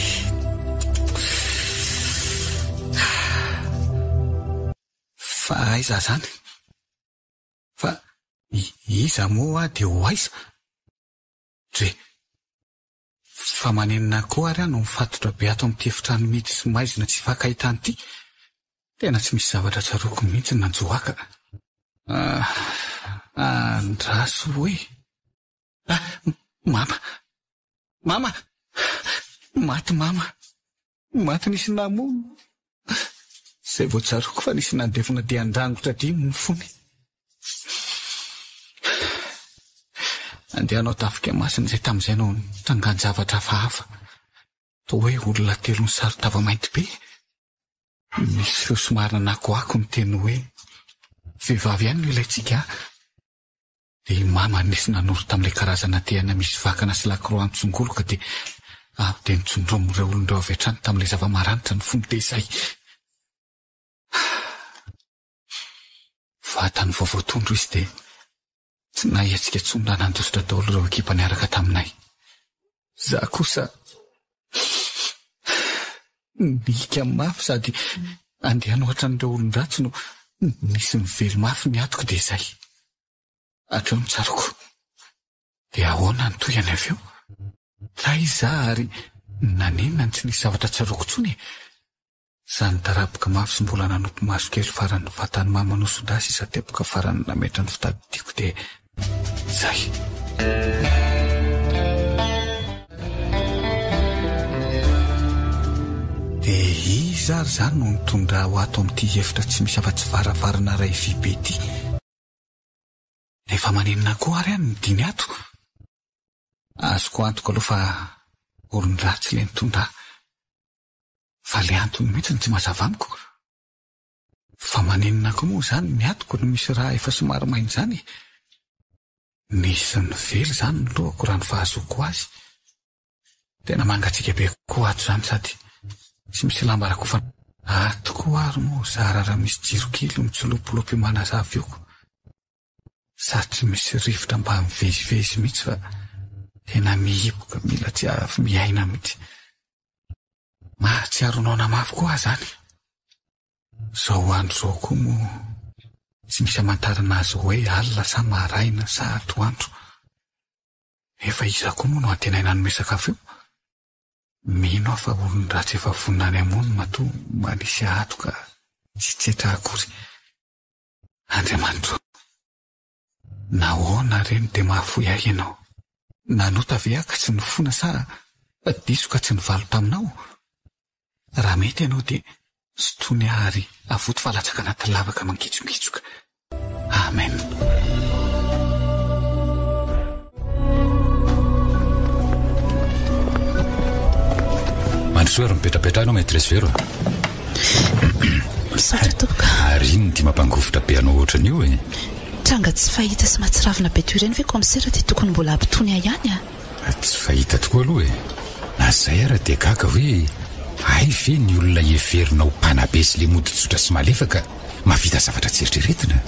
Fa aiza zany? Fa iza moa aho dia ho aiza? Dre. Fa maninona koa ary aho no mifatotra be ato amin'ity efitrano mihidy sy maizina tsy ifankahitana ity? Tena tsy misy zavatra tsaroako mihitsy ny nanjo ahy ka. Ah, andraso hoe. Ah, mama! Mama! Maty mama! Maty nisy namono. Izay vao tsaroako fa nisy nandevona dia handrangotra dimy ny fony. Andeha hanao tafika masina izay tamin'izay no nitrangan-javatra hafahafa. Toa hoe olona telo nisaron-tava mainty be. Nisy feo somary nanakoako niteny hoe, Vehivavy ihany no ilaintsika a! Dia i mama nisy nanoro tamin'ilay karazana tehana misy vakana sy lakroa nitsongoloka dia avy dia nitsondromin'ireo olona ireo avy hatrany tamin'ilay zava-maranitra ny fony dia izay. Vatany vao voatondro izy dia tsy nahetsika intsony raha nandositra daholo ireo ekipa niaraka taminay. Za kosa nihika mafy sady andeha hanohatra an'ireo olon-dratsy no nisy nively mafy ny atiko dia izay. Hatreo no tsaroako. Dia ahoana ny tohiny avy eo? Taiza ary naninona no tsy nisy zavatra tsaroako intsony e? Za nidaraboka mafy sy mbola nanopy maso kely farany vatan'i mama nosondraha sisa teboka farany nametra ny fitadidiako dia zay. Dia iza ary izany no nitondra ahy ho ato amin'ity efitra tsy misy afa-tsy varavarana iray vy be ity? Nefa maninona koa ary aho no midiny ato? Azoko antoka aloha fa olon-dratsy ilay nitondra ahy. Fa le antony mihitsy no tsy mazava amiko. Fa maninona koa moa izany ny atiko no misy rà efa somary maina izany e? Nisy nively izany ny lohako raha ny fahazoako azy. Tena mangatsiaka be koa ato izany sady tsy misy lamba rakofana. Ato koa ary moa zara raha misy jiro kely mitsilopilopy manazava eo ko. Sady tsy misy rivotra mba mivezivezy mihitsy fa tena mihiboka mila tsy avy miaina mihitsy. Mahatsiaro noana mafy koa aho zany. Zao andro zao koa moa tsy misy amantarana azy hoe alina sa maraina sa atoandro. Nefa iza koa moa no antenaina hanome sakafo eo? Mino aho fa olon-dratsy efa vonona any hamono matoa manisy ato ka tsy tsetra akory. Andriamanitro, nahoana re no dia mahafoy ahy Ianao? Nanota ve aho ka tsy nifona sa diso ka tsy nivalo taminao? Raha mety Ianao dia sintomy ahy ary avoto fa latsaka anaty lavaka mangitsokitsoka. Amen. Mandrosoa ary mipetrapetraha ianao Maîtresse Vero a. Misaotra tompoko. Ary inona ity mampangovitra be anao ohatran'io e? Tranga tsy fahita sy mahatsiravina be toy ireny ve Commissaire dia tokony mbola hampitony ahy ihany a? Tsy fahita tokoa aloha e! Na izay ara dia gaga hoe hay ve ny olona heverina ho mpanabe sy le mody tsotra sy malefaka mahavita zavatra tsy eritreretina?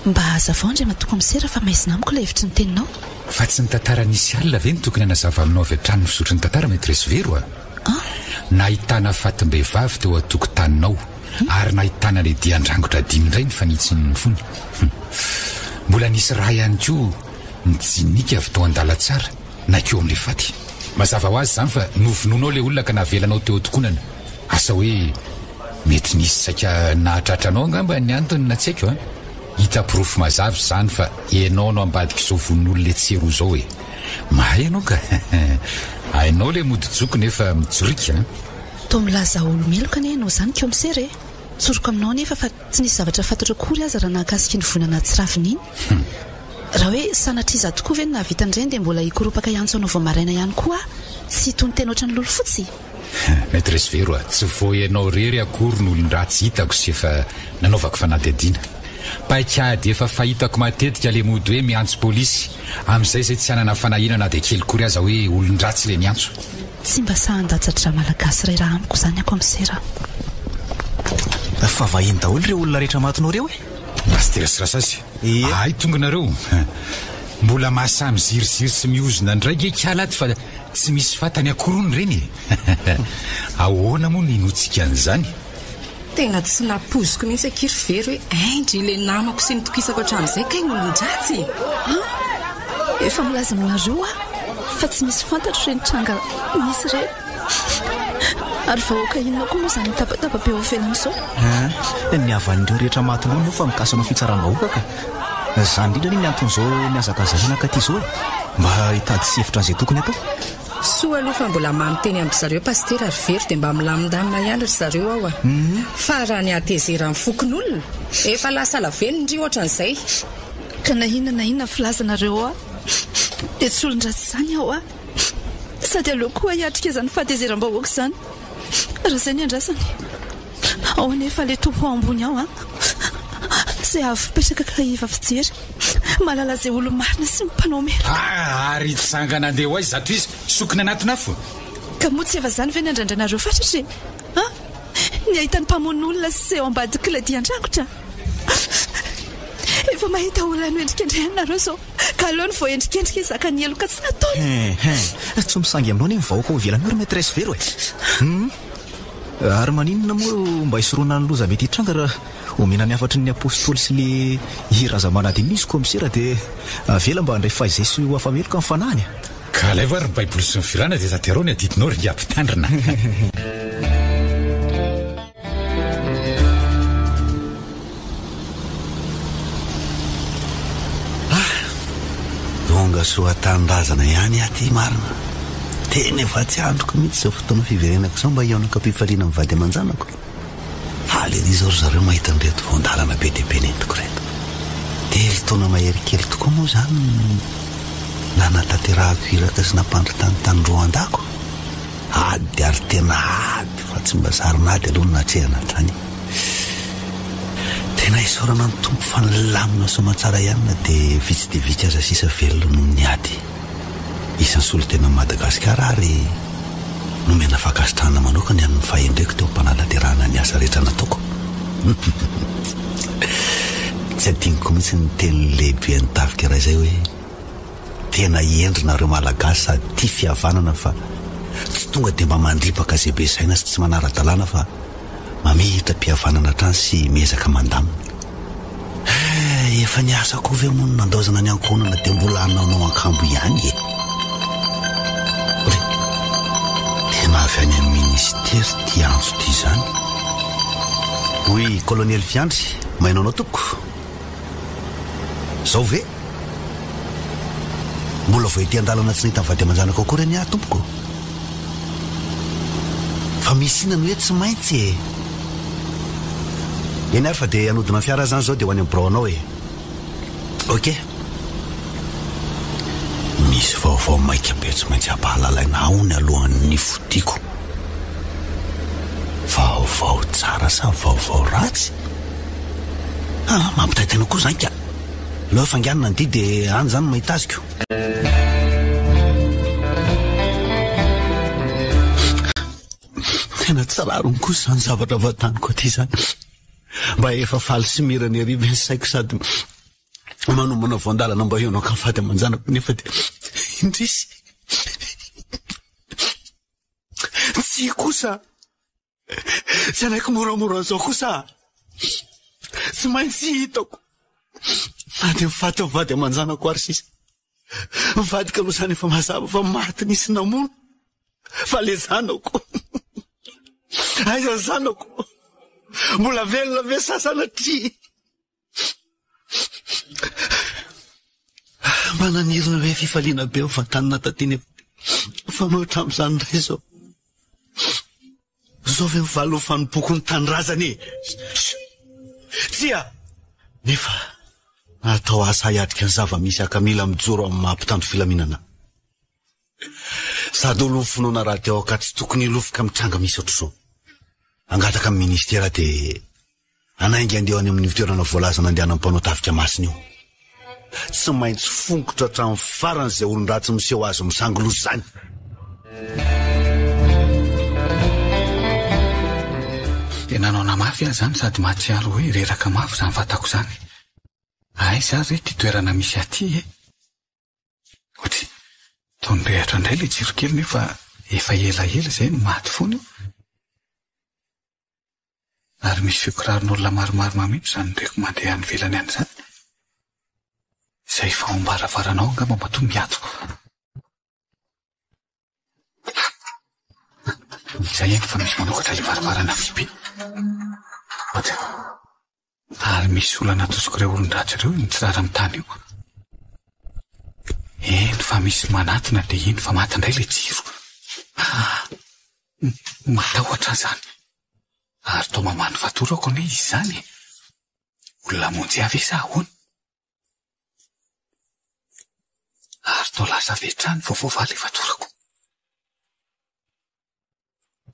Mba hazavao Andriamatoa Kaomisera fa maizina amiko ilay hevitry ny teninao. Fa tsy ny tantara nisy alina ve no tokony hanazava aminao avy hatrany ny fizotry ny tantara Maîtresse Vero a? Nahitana fatim-behivavy teo an-tokotaninao ary nahitana le dian-drangotra dimy indray ny fanitsin'ny fony. Mbola nisy rà ihany koa. Nijinika avy tao an-dalantsara nankeo amin'ilay faty. Mazava ho azy izany fa novonoinao ilay olona ka navelanao teo an-tokonana. Asa hoe mety nisy saika nahatratra anao angamba ny antony na tsy haiko an! Hita porofo mazava izany fa ianao no ambadik'izao vononolona etsy sy eroa izao e! Mahay ianao ka! Hainao ilay mody joko nefa mijorika an! Toa milaza olo-meloka anie ianao izany kaomisera e! Tsoriko aminao anefa fa tsy nisy zavatra fantatro akory aza raha nahakasika iny voina nahatsiravina iny. Raha hoe sanatria izaho tokoa ve no nahavita an'ireny dia mbola hikoropaka hiantso anao vao maraina ihany koa aho tsy hitony tena ohatran'ny lolo fotsy? Maitresse Vero a, tsy vao ianao irery akory no olon-dratsy hitako sy efa nanaovako fanadihadiana. Paikady efa fahitako matetika le mody hoe miantso polisy, amin'izay izay tsy hanana fanahiana na dia kely kory aza hoe olon-dratsy le miantso. Tsy mba sahy handatsa-dra malagasy iray raha amiko izany aho kaomisera a. Fa vahiny daholo ireo olona rehetra matinao ireo e! Pasitera sy Rasazy, ahay tonga nareo. Mbola mahasahy miziriziry sy mihozona indray nge kala ato fa tsy misy fatany akory hono ireny e! Ahoana moa no hinoantsika an'izany? Tena tsy nampoiziko mihitsy akia ry Vero hoe aindry ilay namako sy nitokisako hatramin'izay kay olon-dratsy e! An! Efa milaza aminareo aho fa tsy misy fantatro ireny tranga nisy ireny. Ary vahoaka inona koa moa izany mitabataba be ao ivelany izao? An! Ny havan'ireo rehetra maty loha moa fa mikasa hanao fitsaram-bahoaka ka. Izany indrindra anie ny anton'izao mihazakazahana nankaty izao e! Mba hitady sy hevitra an'izay tokony hatao. Soa aloha fa mbola mamy teny amin-dry zareo Pasitera ry Vero dia mba milamindamina ihany ry zareo ao a! Fa raha ny hatezeran'ny fokonolona, efa lasa lavenona ndry ohatran'izay. Ka na inona na inona filazanareo ahy dia tsy olon-dratsy izany aho a! Sady aleo koa hiatrika izany fahatezeram-bahoaka izany raha izay ny andrasany. Ao anefa ilay Tompo ao ambony ao an! Izay avo fipetraka ka iva fijery, mahalala izay olo-marina sy ny mpanao meloka. Ah, ary hitsangana handeha ho aiza zato izy, sokina anatin'afo? Ka moa tsy efa izany ve ny andrandrainareo fatratra e? An! Ny hahita ny mpamono olona sy izay ao ambadik'ilay dian-drangotra? Efa mahita olona noendrikendrehanareo izao, ka aleo ny voaendrikendrika hizaka ny heloka tsy nataony. Hein, hein, tsy misangy aminao anie ny vahoaka ao ivelany io ry Maîtresse Vero e! Hum. Ary maninona moa mba hisorohana ny loza mety hitranga raha omena ny hafatry ny apostoly sy le hira aza manadino izy kaomisera dia avela mba handray fahaizay sy ho afa-meloka ny fanahiny a! Ka alaivo ary ny baiboly sy ny filana dia tanterao ny adidinao ry ngiahy mpitandrina. Ah! Tonga soa an-tanindrazana ihany aho ity marina. Tena efa tsy andriko mihitsy izao fotoana fiverenako izao mba hihaonako am-pifaliana amin'ny vady aman-janako. Faly ery izao ry zareo mahita an'ireto voan-dalana be dia be nentiko ireto. Telo taona mahery kely tokoa moa izany no nanatanterahako iraka sy nampandry tany tany Rwanda-ko. Ady ary tena ady fa tsy mba sarin'ady aloha no natrehana tany. Tena isaorana ny Tompo fa nilamina soamantsara ihany na dia vitsy dia vitsy aza sisa velona noho ny ady. Isan'ny solontenan'i Madagasikara ary nomena fankasitrahana manokana ny amin'ny fahendreko teo am-panalaterahana ny asa rehetra nataoko. Tsy adinoko mihitsy ny tenin'ny lehiben'ny tafika iray izay hoe. Tena hendry nareo malagasy sady tia fihavanana fa tsy tonga dia mba mandripaka izay be saina sy tsy manara-dalàna fa mamehitra am-pihavanana hatrany sy miezaka mandamina. Eh, efa niasa koa ve moa no nandaozana ny ankohonana dia mbola hanaonao ankambo ihany e? Re, tena avy any amin'ny ministera ity antso ity izany. Oui, colonel Fiandry, maheno anao tompoko. Zao ve? Mbola vao ety an-dalana tsy nahita ny vady aman-janako akory anie aho tompoko. Fa misy inona no hoe tsy maintsy e? Eny ary fa dia hanodina ny fiara aho izany izao dia ho any amin'ny birao anao e. Ok. Misy vaovao maika be tsy maintsy ampahalalaina ao ny alohan'ny fodiako. Vaovao tsara sa vaovao ratsy? Ah, mampitaintaina koa izany ka. Aleo hafainganina ny dia dia any izany no mahita azy ko. Tena tsy rariny kosa izany zavatra vantaniko aty izany. Mba efa faly sy mirana ery ve ny saiko sady manomana voan-dalana mba hihaonako amin'ny vady aman-janako nefa dia indrisy. Tsia kosa. Tsy hanaiky moramora an'izao kosa aho. Tsy maintsy hitako. Na dia ny fatin'ny vady aman-janako ary sisa. Ny vadiko aloha izany efa mazava fa maty nisy namono. Fa le zanako. Aiza ny zanako? Mbola velona ve sa sanatria? Mba nanirina hoe fifaliana be ho vantanina taty nefa fanohitra amin'izany indray izao. Izao ve mivaly ho fanompoako ny tanindrazana e? Tsia! Nefa natao asa hiatrika ny zava-misy aho ka mila mijoro amin'ny maha mpitandro filaminana. Sady olon'ny finoana rahateo aho ka tsy tokony hilofoka amin'ny tranga misy ohatr'izao. Hangataka amin'ny ministera dia hanainga handeha any amin'io toerana voalaza nandehanan'ny mpanao tafika masina io. Tsy maintsy fongotra hatramin'ny farany izay olon-dratsy miseho azy misangy loza izany. Tena noana mafy aho izany sady mahatsiaro hoe reraka mafy izany vatako izany. Aiza ary re ity toerana misy ahy ity e? Ohatry, toa nirehatra indray ilay jiro kely nefa efa elaela izay no maty foana io. Ary misy feo kiraron'olona maromaro mameno izany reko mandeha any ivelany any izany. Izay efa ao am-baravarana ao angamba matoa miato. Izay eny fa misy manokatra ilay varavarana vy be. Ohatry, ary misy olana atosik'ireo olon-dratsy ireo io mitsirara amin'ny tany io. Eny fa misy manatona dia iny fa maty indray ilay jiro. Ah, matahotra aho izany. Ary toa mamaha ny fatorako anie izy izany e. Olona hamonjy ahy ve sa ahoana? Ary toa lasa avy hatrany vao voavaha ilay fatorako.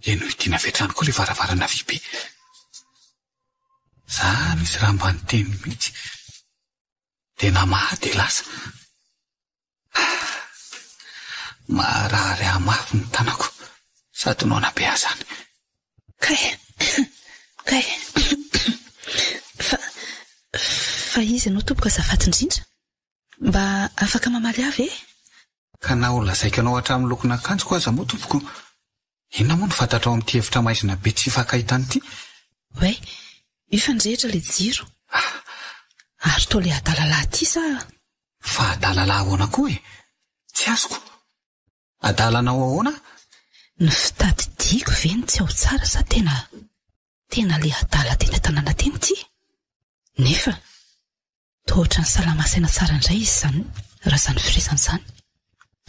Dia nohidiana avy hatrany koa ilay varavarana vy be. Izany izy raha mba niteny mihitsy. Dia namaha dia lasa. Marary ahy mafy ny tanako sady noana be ahy izany. Kay! Kay! Fa, fa iza ianao tompoko azafady indrindra? Mba afaka mamaly ahy ve? Ka na ho lazaiko anao hatramin'ny lokon'akanjoko aza moa tompoko, inona moa no fantatrao amin'ity hevitra maizina be tsy ifankahitana ity? Oay, io fa nirehitra ilay jiro. Ary toa ilay adala lahy ity sa? Fa adala lahy ahoana koa e? Tsy azoko. Adala anao ahoana? Ny fitadidiako ve no tsy ao tsara sa tena tena ilay adala teny an-tanàna teny ity? Nefa toa ohatran'ny salama saina tsara indray izy izany raha izany firesany izany.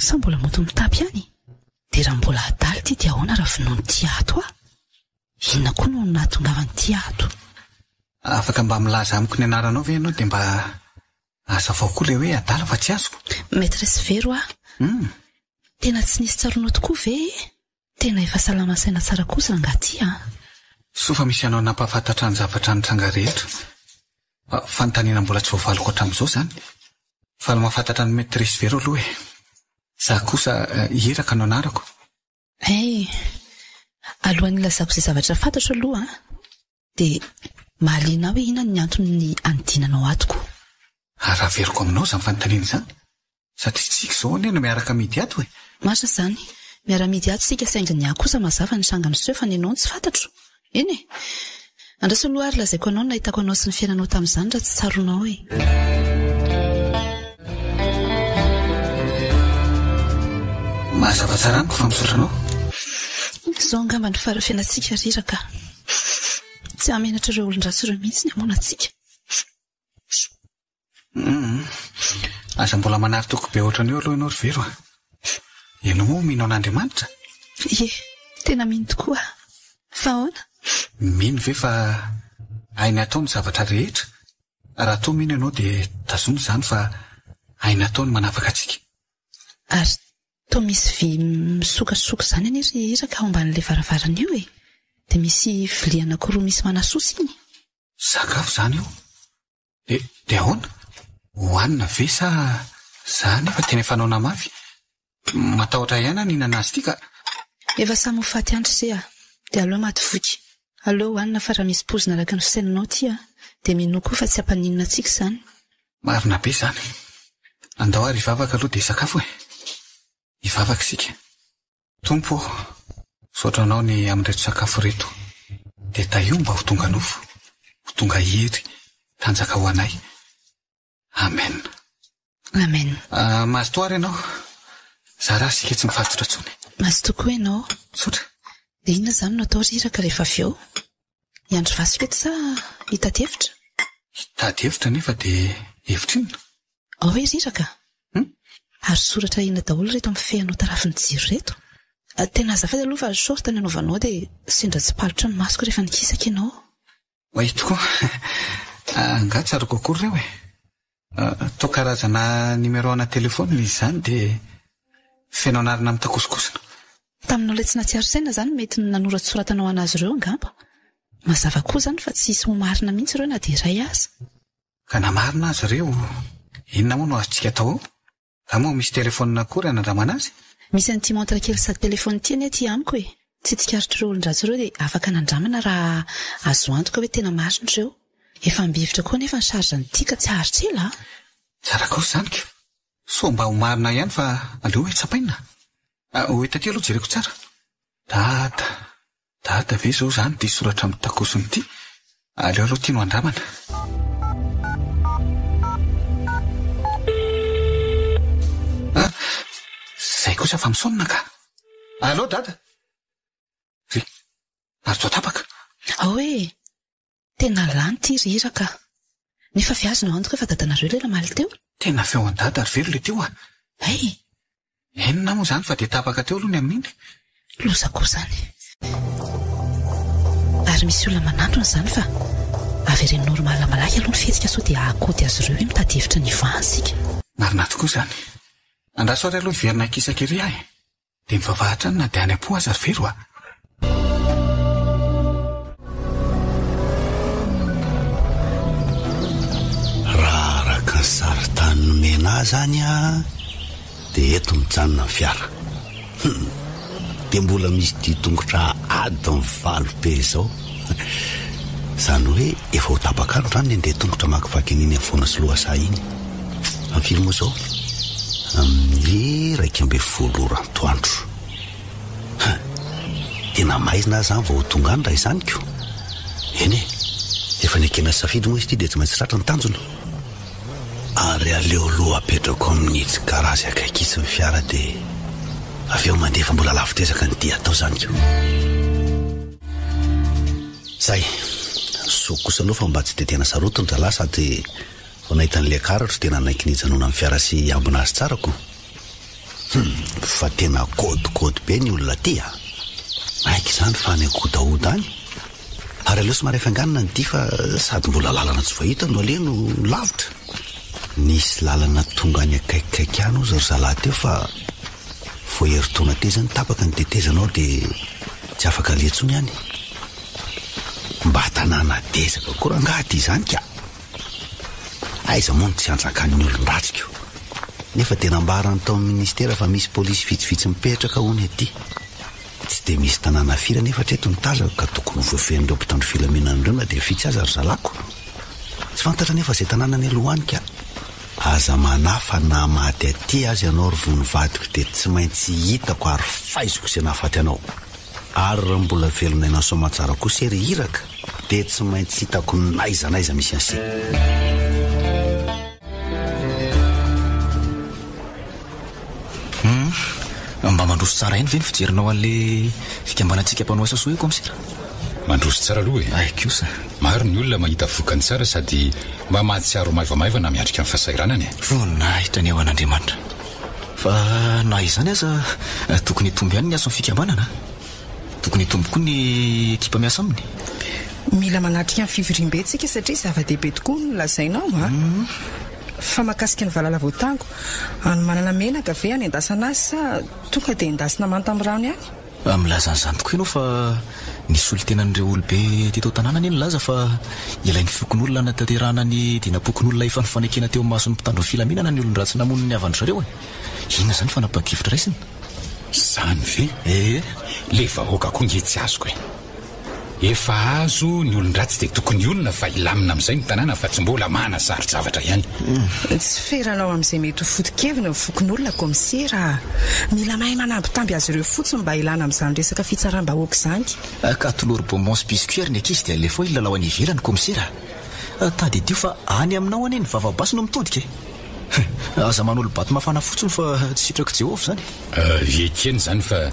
Sa mbola mody mitapy ihany? Dia raha mbola adala ity dia ahoana raha vonoin'ity ato aho? Inona koa no nahatongavan'ity ato? Afaka mba milaza amiko ny anaranao ve ianao dia mba Azavao koa ilay hoe adala fa tsy azoko. Maitresse Vero a! Hum. Tena tsy nisy tsaroanao tokoa ve e? Tena efa salama saina tsara kosa rangahy ty a! Soa fa misy anao nampahafantatra ny zavatra nitranga rehetra. Fanontaniana mbola tsy voavaliko hatramin'izao izany. Faly mahafantatra an'i Maitresse Vero aloha e. Za kosa Iraka no anarako. Hey! Alohan'ny hilazako izay zavatra fantatro aloha an! Dia mahaliana ahy hoe inona ny antony anidinanao ato koa? Ary averiko aminao izany fanontaniana izany, satria tsika izao anie no miaraka amidy ato e! Marina izany, miara-midy ato isika saingy ny ahy kosa mazava ny tranga miseho fa ny anao no tsy fantatro. Eny e! Andraso aloha ary lazaiko anao ny nahitako anao sy ny fiainanao tamin'izany raha tsy tsaroanao e! Mazava tsara amiko fa misaotra anao. Izao angamba no fara fiainantsika ry Iraka. Tsy hahamenatra ireo olon-dratsy ireo mihitsy ny hamono antsika. Hum. Aza mbola manary toky be ohatran'io aloha ianao ry Vero a. Ianao moa mino an'Andriamanitra? Ie, tena mino tokoa aho. Fa ahoana? Mino ve fa hainy atao ny zavatra rehetra? Raha toa mino ianao dia tazomy izany fa hainy atao ny manafaka antsika. Ary toa misy vy misokasoka izany anie ry Iraka ao ambanin'ilay varavarana io e! Dia misy vilia anankiroa misy manasosa iny. Sakafo izany io? Dia dia ahoana? Hohanina ve sa za nefa tena efa noana mafy? Matahotra ihany aho nihinana azy ity ka. Efa samy ho faty ihany ry se a! Dia aleo maty voky. Aleo hohanina fa raha misy poizina araka ny fisainanao ity a! Dia minoa koa fa tsy hampaninona antsika izany. Marina be izany. Andao ary hivavaka aloha dia hisakafo e! Hivavaka isika. Tompo ô! Misaotra Anao ny amin'ireto sakafo ireto. Dia tahio mba ho tonga nofo, ho tonga hery, tanjaka ho anay. Amen. Amen. Mazotoa ary ianao. Zara ary isika tsy mifatotra intsony. Mazotoa koa ianao. Misaotra. Dia inona izany no atao ry Iraka rehefa avy eo? Hiandry vaso eto sa hitady hevitra? Hitady hevitra anefa dia hevitra inona? Ao ve ry Iraka? Ary soratra inona daholo ireto amin'ny feanao tarafin'ny jiro ireto? Tena azafady aloha fa short ny anaovanao dia sendra tsipalotra ny masoko rehefa nikisaka ianao. Oay tokoa! Angaha tsaroako akory ireo e? Toa karazana numéro ana téléphone izy izany dia feno anarana mitakosokosona. Taminao ilay tsy nahatsiaro saina izany mety nanoratsoratanao an'azy ireo angamba. Mazava koa izany fa tsy hisy ho marina mihitsy ireo na dia iray aza. Ka na marina aza ireo, inona moa no azontsika atao ao? Nga moa misy telephone akory hanandramana azy? Misy an'ity montre kely sady telephone ity anie aty amiko e! Tsy tsikaritr'ireo olon-dratsy ireo dia afaka anandramana raha azo antoka hoe tena marina ireo. Efa ambivitra koa anefa ny charge an'ity ka tsy haharitra ela a! Tsara kosa izany ka! Soa mba ho marina ihany fa aleo hoe tsapaina. Ho hita aty aloha jereko tsara. Dada! Dada ve zao zany ity soratra mitakosona ity? Aleo aloha ity no andramana. Ah! Zay kosa fa misaonina ka! Allo dada! Ry! Ary toa tapaka. Ao e! Tena lany ity ry Iraka a! Nefa ve azonao antoka fa dadanareo ilay namaly teo? Tena feo an'i dada ry velo ilay teo a! Hay! Inona moa izany fa dia tapaka teo aloha ny amin'iny? Loza koa izany. Ary misy olona manantona izany fa avereno normal malaky aloha ny fihetsika sao dia hahakôty azy ireo hoe mitady hevitra ny hivoahana isika. Marina tokoa izany. Andraso ary aloha hiverina hikisaka ery aho e! Dia mivavaha hatrany na dia any am-po aza ry Vero a! Raha araka ny sarintany nomena ahy izany an, dia eto mijanona ny fiara. Hum! Dia mbola misy dian-tongotra adiny valo be izao. Izany hoe efa ho tapak'andro izany ny handeha tongotra hamakivaky an'iny havoana sy lohasaha iny. Amin'ny firy moa izao? Amin'ny 11 ora antoandro. Hein! Tena maizina aho izany vao ho tonga any raha izany ko! Eny e! Efa nekena sy safidy moa izy ity dia tsy maintsy tratra ny tanjona. Ary aleo aloha apetrako amin'itsy garazy akaiky itsy ny fiara dia avy eo mandeha fa mbola lavitr'ezaka ny dia atao izany ko! Zay! Soa kosa aloha fa mba tsy dia tena sarotiny zalahy sady vao nahita an'ilay karatro dia nanaiky ny hijanona amin'ny fiara sy hiambina azy tsara ko! Hum! Fa tena kôdikôdy be ny olona aty a! Maika izany fa any an-kodahoda any! Ary aleo somary hafainganina ny dia fa sady mbola lalana tsy fahita no aleha no lavitra! Nisy lalana tonga any akaikikaiky any hozy ry zalahy teo fa vao herintaona teo izany tapaka ny tetezana ao dia tsy afaka aleha intsony any. Mba tanàna dezaka koa rangaha aty izany ka! Aiza moa no tsy hanjakan'ny olon-dratsy ko! Nefa dia nambaran'ny tao amin'ny ministera fa misy polisy vitsivitsy mipetraka hono aty. Tsy dia misy tanàna firy anefa hatreto ny tazako ka tokony ho voafehin'ireo mpitandro filaminana ireo na dia vitsy aza ry zalako. Tsy fantatra anefa izay tanàna any aloha any ka. Aza manahy fa na maty aty aza ianao ry vono vadiko dia tsy maintsy hitako ary faiziko izay nahafaty anao. Ary raha mbola velona aina soamantsara kosa e ry Iraka dia tsy maintsy hitako n'aiza n'aiza misy an'se. Hum, mba mandroso tsara ihany ve ny fijerinao an'le fikambanantsika mpanao asa soa io kaomisera? Mandroso tsara aloha e. Ay kosa. Maro ny olona mahita vokany tsara sady mba mahatsiaro maivamaivana miatrika ny fahasahiranana e. Voninahitra ny eo an'Andriamanitra. Fa na izany aza tokony hitombo ihany ny asan'ny fikambanana a. Tokony hitombo koa ny ekipa miasa aminy. Mila manatrika ny fivoriambe tsika satria zava-dehibe tokoa ny lazainao a. Fa mahakasika ny valala voatango, anomanana menaka ve hanendasana azy sa tonga dia endasina manta amin'ny rano ihany? Milaza an'izany tokoa ianao fa ny solontenan'ireo olobe teto an-tanàna anie nilaza fa ilain'ny fokonolona hanatanterahana ny dinam-pokonolona efa nifanekena teo imason'ny mpitandro ny filaminana ny olon-dratsy namono ny havan-dry zareo e! Inona izany fanapahan-kevitra raisina? Izany ve? Ee. Le vahoaka koa nge tsy azoko e! Efa azo ny olon-dratsy dia tokony hionona fa hilamina amin'izay ny tanàna fa tsy mbola manasaro-javatra ihany. Tsy feranao amin'izay mety ho foto-keviny ny fokonolona kaomisera a! Mila mahay manambitamby azy ireo fotsiny mba hilana amin'izany resaka fitsaram-bahoaka izany. Ka atolory bonbons sy biscuits ary ny ankizy dia alefao hilalao any ivelany kaomisera a! Tadidio fa any aminao anie ny vava-basy no mitodika e! Aza manolo-bato mafana fotsiny fa tsy sitrak'i Jehovah izany. Ekena izany fa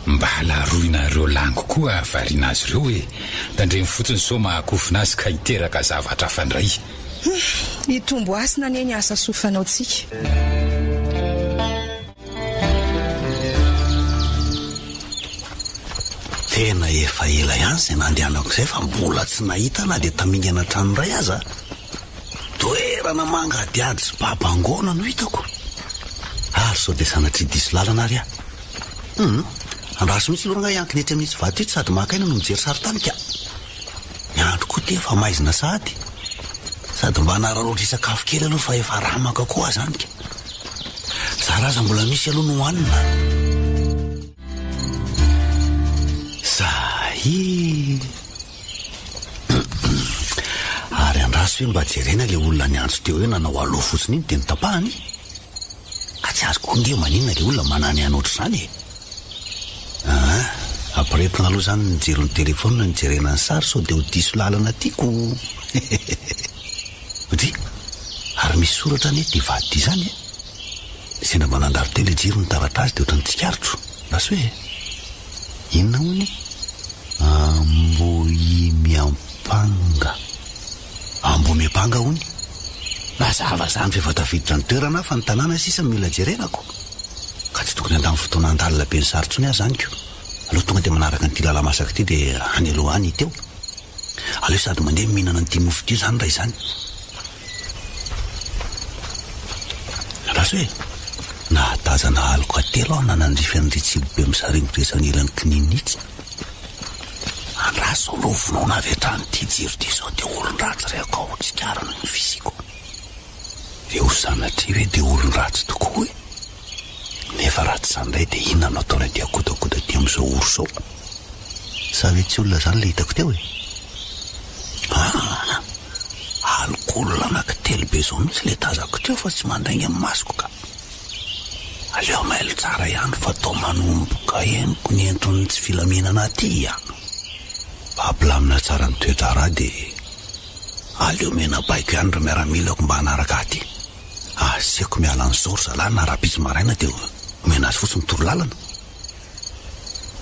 mba laroinareo lango koa hahavariana azy ireo e! Tandremo fotsiny sao mahakofona azy ka hiteraka zavatra hafa indray. Hitombo hasina anie ny asa soa fanaontsika. Tena efa ela ihany izay nandehanako izay fa mbola tsy nahita na dia tamingana trano iray aza. Toerana mangadihady sy babangoana no hitako. Ary sao dia sanatria diso lalana ary aho. Hum, andraso mihitsy aloha rangahy hiankina etsy amin'itsy vato itsy sady maka aina no mijery sarintany ka. Ny andro koa ity efa maizina sahady. Sady mba hanararaotra hisakafo kely aloha fa efa ramaka koa aho izany ka. Zara aza mbola misy aloha no hohanina. Zay. Ary andraso hoe mba jerena ilay olona niantso teo hoe nanao allo fotsiny iny dia notapahany. Ka tsy azoko koa nge maninona ilay olona manany aina ohatr'izany e! Aa, ampirehetina aloha izany ny jiron'ny telefaonina nijerena ny sary sao dia ho diso lalana tiako. Dry, ary misy soratra anie ity vato ity izany e! Sendra mba nandalo teo ilay jiro nitaratra azy dia ohatran'ny tsikaritro. Lasa hoe inona hono e? Ambohimiampanga. Ambohimiampanga hono? Mazava izany fa efa tafiditra ny toerana aho fa ny tanàna sisa no mila jerena ko. Ka tsy tokony handany fotoana handalina be ny sary intsony aho izany ko. Aleo tonga dia manaraka an'ity lala-masaka ity dia any aloha any hita eo. Aleo sady mandeha mihinana an'ity mofo ity izany raha izany. Andraso e! Nahatazana aloka telo aho nanandrify an'ry tsilobe misaringotra isan'ilan'ny kininina itsy. Andraso aloha vonoina avy hatrany ity jiro ity sao dia olon-dratsy re akao tsikariny ny fisiako. Eo sanatria ve dia olon-dratsy tokoa e? Nefa raha tsy izany indray dia inona no ataony aty akodakoda aty amin'izao ora izao? Sa ve tsy olona izany ilay hitako teo e? Aa! Alikaola anankitelo be izao mihitsy ilay tazako teo fa tsy mandainga ny masoko ka. Aleo mailo tsara ihany fa toa manomboka henoko ny enton'ny tsy filaminana aty a! Mba hampilamina tsara ny toe-draharaha dia aleo omena baiko ihany ireo miaramilako mba hanaraka ahy aty. Asiako miala an'izao ry zalahy na rahampitso maraina dia omena azy fotsiny torolalana.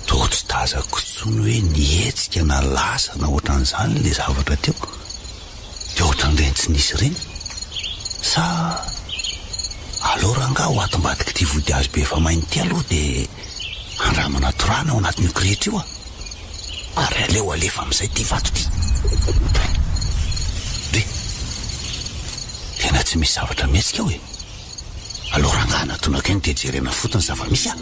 Toa tsy tazako intsony hoe nihetsika na lasa na ohatran'izany ilay zavatra teo. Dia ohatran'ireny tsy nisy ireny. Sa aleo rangaha ho ato ambadik'ity vodihazo be efa maina ity aloha dia andramana torahana ao anatin'io kirihitra io a! Ary aleo alefa amin'izay ity vato ity. Dry! Tena tsy misy zavatra mihetsika ao e! Aleo rangaha anatonako eny dia jerena fotony zava-misy a!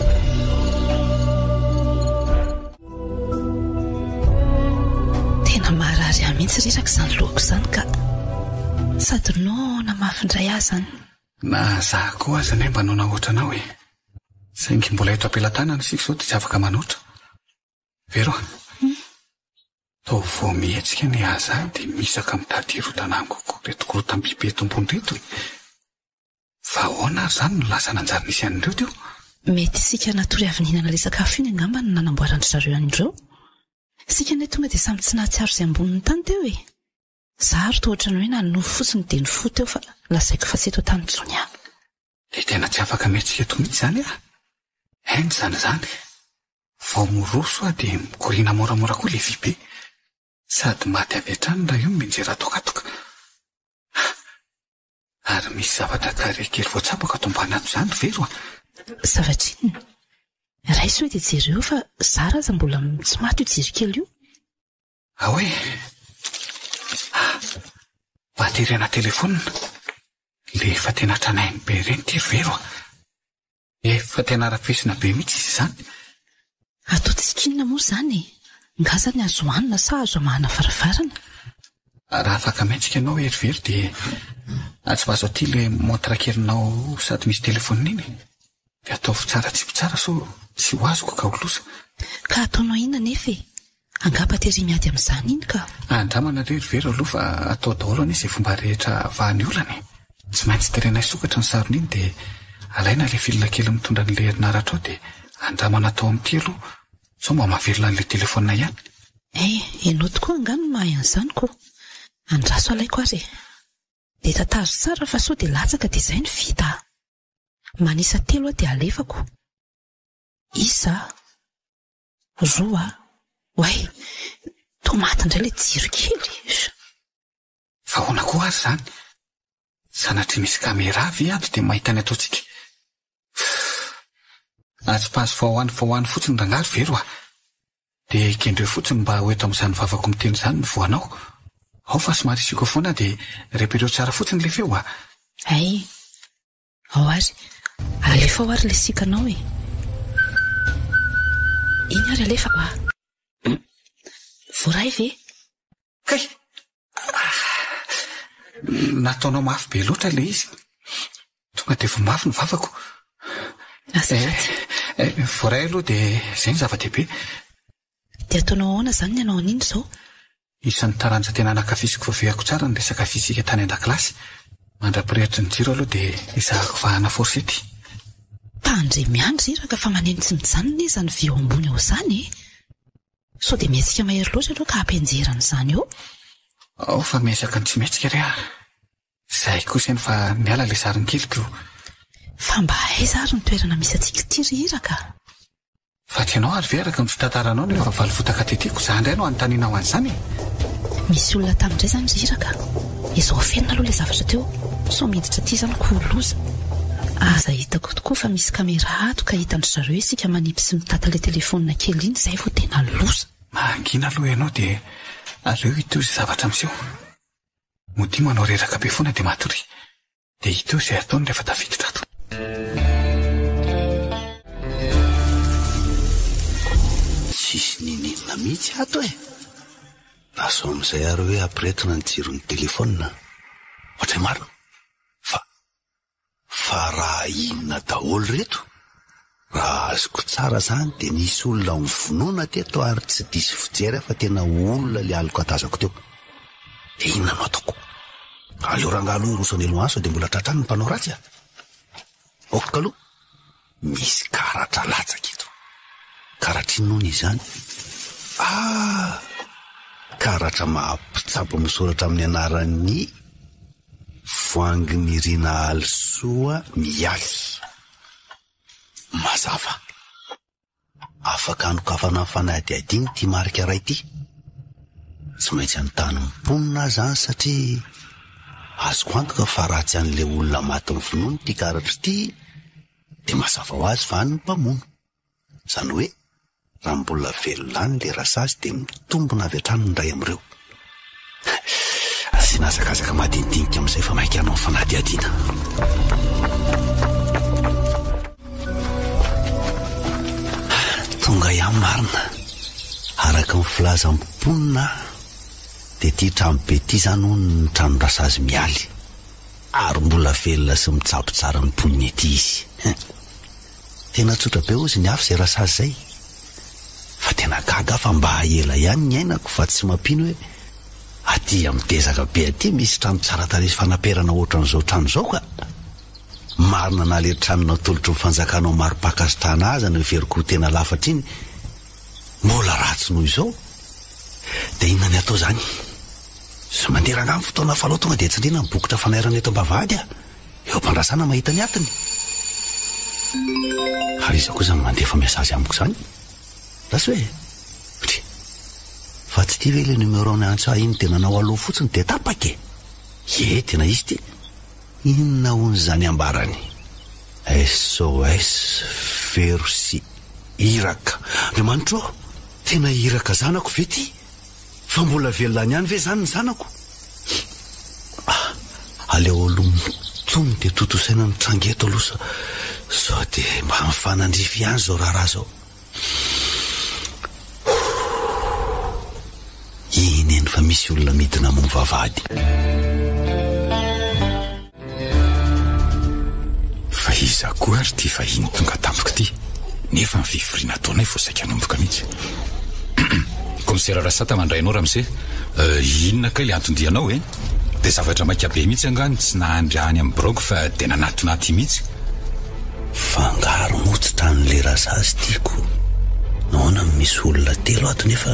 Tena maharary ahy mihitsy reraka izany lohako izany ka. Sady noana mafy indray aho izany. Na za koa aza anie mba noana ohatranao e. Saingy mbola eto am-pelatanana isika izao dia tsy afaka manoatra. Vero a! Toa vao mihetsika ny aza dia mihisaka mitady hirodana amiko koa ireto korotam-biby eto ambony ireto e! Fa ahoana ary izany no lasa nanjary nisy an'ireo teo? Mety isika natory avy nihinana ilay sakafo iny angamba no nanamboaran-dry zareo an'ireo. Isika anie tonga dia samy tsy nahatsiaro izay ambonin'ny tany teo e! Za ary toa ohatran'ny hoe nanonofy fotsiny dia nifoha teo fa lazaiko fa tsy eto an-tany intsony aho. Dia tena tsy afaka mihetsika eto mihitsy izany aho? Henjana izany. Vao miroso aho dia mikoriana moramora koa ilay vy be. Sady maty avy hatrany raha io no mianjera atokatoka. Ary misy zavatra carré kely voatsapako ato ambany ato izany ry Vero a! Zavatra inona? Raiso hoe dia jereo fa zara aza mbola tsy maty io jiro kely io. Ao e! Ah! Batterie ana telephone. Le efa tena tranainy be ireny ity ry Vero a! Efa tena arafesina be mihitsy izy izany. Ataontsika inona moa izany e? Nga zany azo hohanina sa azo amahana varavarana? Raha afaka mihetsika ianao hery very dia atsipazo aty ilay montre kelinao sady misy telephone iny e. Dia ataovy tsara tsipy tsara sao tsy ho azoko ka ho loza. Ka ataonao inona anefa e? Angamba tery miady amin'izany iny ka. Andramana re ry Vero aloha fa atao daholo anie izay fomba rehetra havaha ny olana e. Tsy maintsy terena hisokatra ny sarony iny dia alaina ilay fil kely mitondra an'ilay herinaratra ao dia andramana atao amin'ity aloha sao mba mahavelona an'ilay telephone ihany. Eh, ianao tokoa angaha no mahay an'izany ko. Andraso alaiko ary e. Dia tantaro tsara fa sao dia latsaka dia izay no vita a! Manisa telo aho dia alefako. Isa, roa, oay! Toa maty indray ilay jiro kely. Fa ahoana koa ary izany? Sanatria misy caméra ve ato dia mahita ny ataontsika? Atsipazo vao any vao any fotsiny rangahy ry Vero a! Dia kendreo fotsiny mba ho eto amin'izany vavako miteny izany ny voanao. Ao fa somary isioka foana dia repereo tsara fotsiny ilay feo a! Hay! Ao ary! Alefa ao ary ilay sikanao e! Iny ary alefa a! Voaray ve? Kay! Nataonao mafy be loatra ilay izy. Tonga dia voa mafy ny vavako. Azafady. Eh, eh, voaray aloha dia izay ny zava-dehibe. Dia ataonao ahoana izany ny hanao an'iny izao? Isan'ny taranja tena nankafiziko voavehako tsara ny resaka fizika tany an-dakilasy. Mandra-pirehatry ny jiro aloha dia ezahako vahana fourchette. Tandremo ihany ry iraka fa maneno tsy mijanona izany vy eo ambony eo izany e! Sao dia mihetsika mahery loatra ianao ka hampianjera an'izany eo? Ao fa miezaka ny tsy mihetsika re aho. Izay kosa eny fa niala ilay sarin-keliko. Fa mba aiza ary ny toerana misy antsika ity ry Iraka a? Fa tsy ianao ary ve araka ny fitantaranao no efa valifotaka tety ko za indray no anontanianao an'izany e? Misy olona tamy indray izany ry Iraka a! Ezao afenina aloha ilay zavatra teo sao miditra aty izany ko loza. Aza hitako tokoa fa misy caméra ato ka hitan-dry zareo isika manipy sy mitata ilay telephone kely iny izay vao tena loza. Mangina aloha ianao dia aleo hita eo izay zavatra miseho. Modia manao reraka be foana dia matoria. Dia hita eo izay ataony rehefa tafiditra ato. Tsisy niniana mihitsy ato e! Lazao amin'izay ary hoe ampiretina ny jiron'ny telefaonina. Ohatray marina. Fa, fa raha inona daholo ireto? Raha azoko tsara izany dia nisy olona novonoina teto ary tsy diso fijery aho fa tena olona ilay aloka tazako teo. Dia inona no ataoko? Aleo rangahy aloha hiroso any aloha any sao dia mbola tratra any ny mpanao ratsy a! Ok aloha, misy karatra latsaka eto. Karatra inona hono izany? Ah! Karatra maha mpitsabo misoratra amin'ny anaran'i Voahanginirina Alisoa Mialy. Mazava. Afaka hanokafana ny fanadihadiana ity marika iray ity. Tsy maintsy hanontany ny mponina aho izany satria azoko antoka fa raha tsy an'ilay olona maty novonoina ity karatra ity dia mazava ho azy fa an'ny mpamono. Izany hoe raha mbola velona any ilay rasazy dia mitombina avy hatrany ny iray amin'ireo. Asiana hazakazaka madinidinika amin'izay fa maika hanao ny fanadihadiana. Tonga ihany marina. Araka ny filazan'ny mponina dia ity tranobe ity izany hono ny tranon-drasazy Mialy. Ary mbola velona sy mitsabo tsara ny mponina ety izy. Tena tsotra be ozy ny afo zay rasazy zay. Fa tena gaga aho fa mba ela ihany niainako fa tsy mampino hoe aty amin'ny dezaka be aty misy trano tsara tarehy sy fanaperana ohatran'izao trano izao ka. Marina na le trano natolotry ny fanjakana ho mari-pankasitrahana aza no heveriko ho tena lafatra iny mbola ratsy noho izao. Dia inona ny atao zany? Sy mandeha rangahy ny fotoana fa aleo tonga dia tsindriana ny bokotra fanairana eto am-bavahady a! Eo am-pandrasana mahita ny atiny. Ary iza koa izany mandefa message amiko izany? Lasa hoe? Dry. Fa tsy ity ve ilay numéro niantso ahy iny dia nanao allo fotsiny dia tapaka e? Ie, tena izy ity. Inona hono izany ambarany? SOS Vero sy Iraka. Andriamanitra ô! Tena Iraka zanako ve ity? Fa mbola velona any ihany ve izany ny zanako? Ah, aleo aloha mitony dia tontosaina ny tranga eto aloha sa sao dia mba mifanandrify ihany izao raharaha izao. Eny eny fa misy olona midina hamono vavahady. Fa iza koa ary ity vahiny tonga tampoka ity nefa ny fivoriana ataonay vao saika hanomboka mihitsy. Kaomisera Rasata mandray anao ramose. Inona kay ilay anton-dianao e? Dia zavatra maika be mihitsy angaha no tsy nahandry any amin'ny biraoko fa dia nanatona aty mihitsy? Fangaro moa tsy tranon'ilay rasazy tiako. Nahoana no misy olona telo ato nefa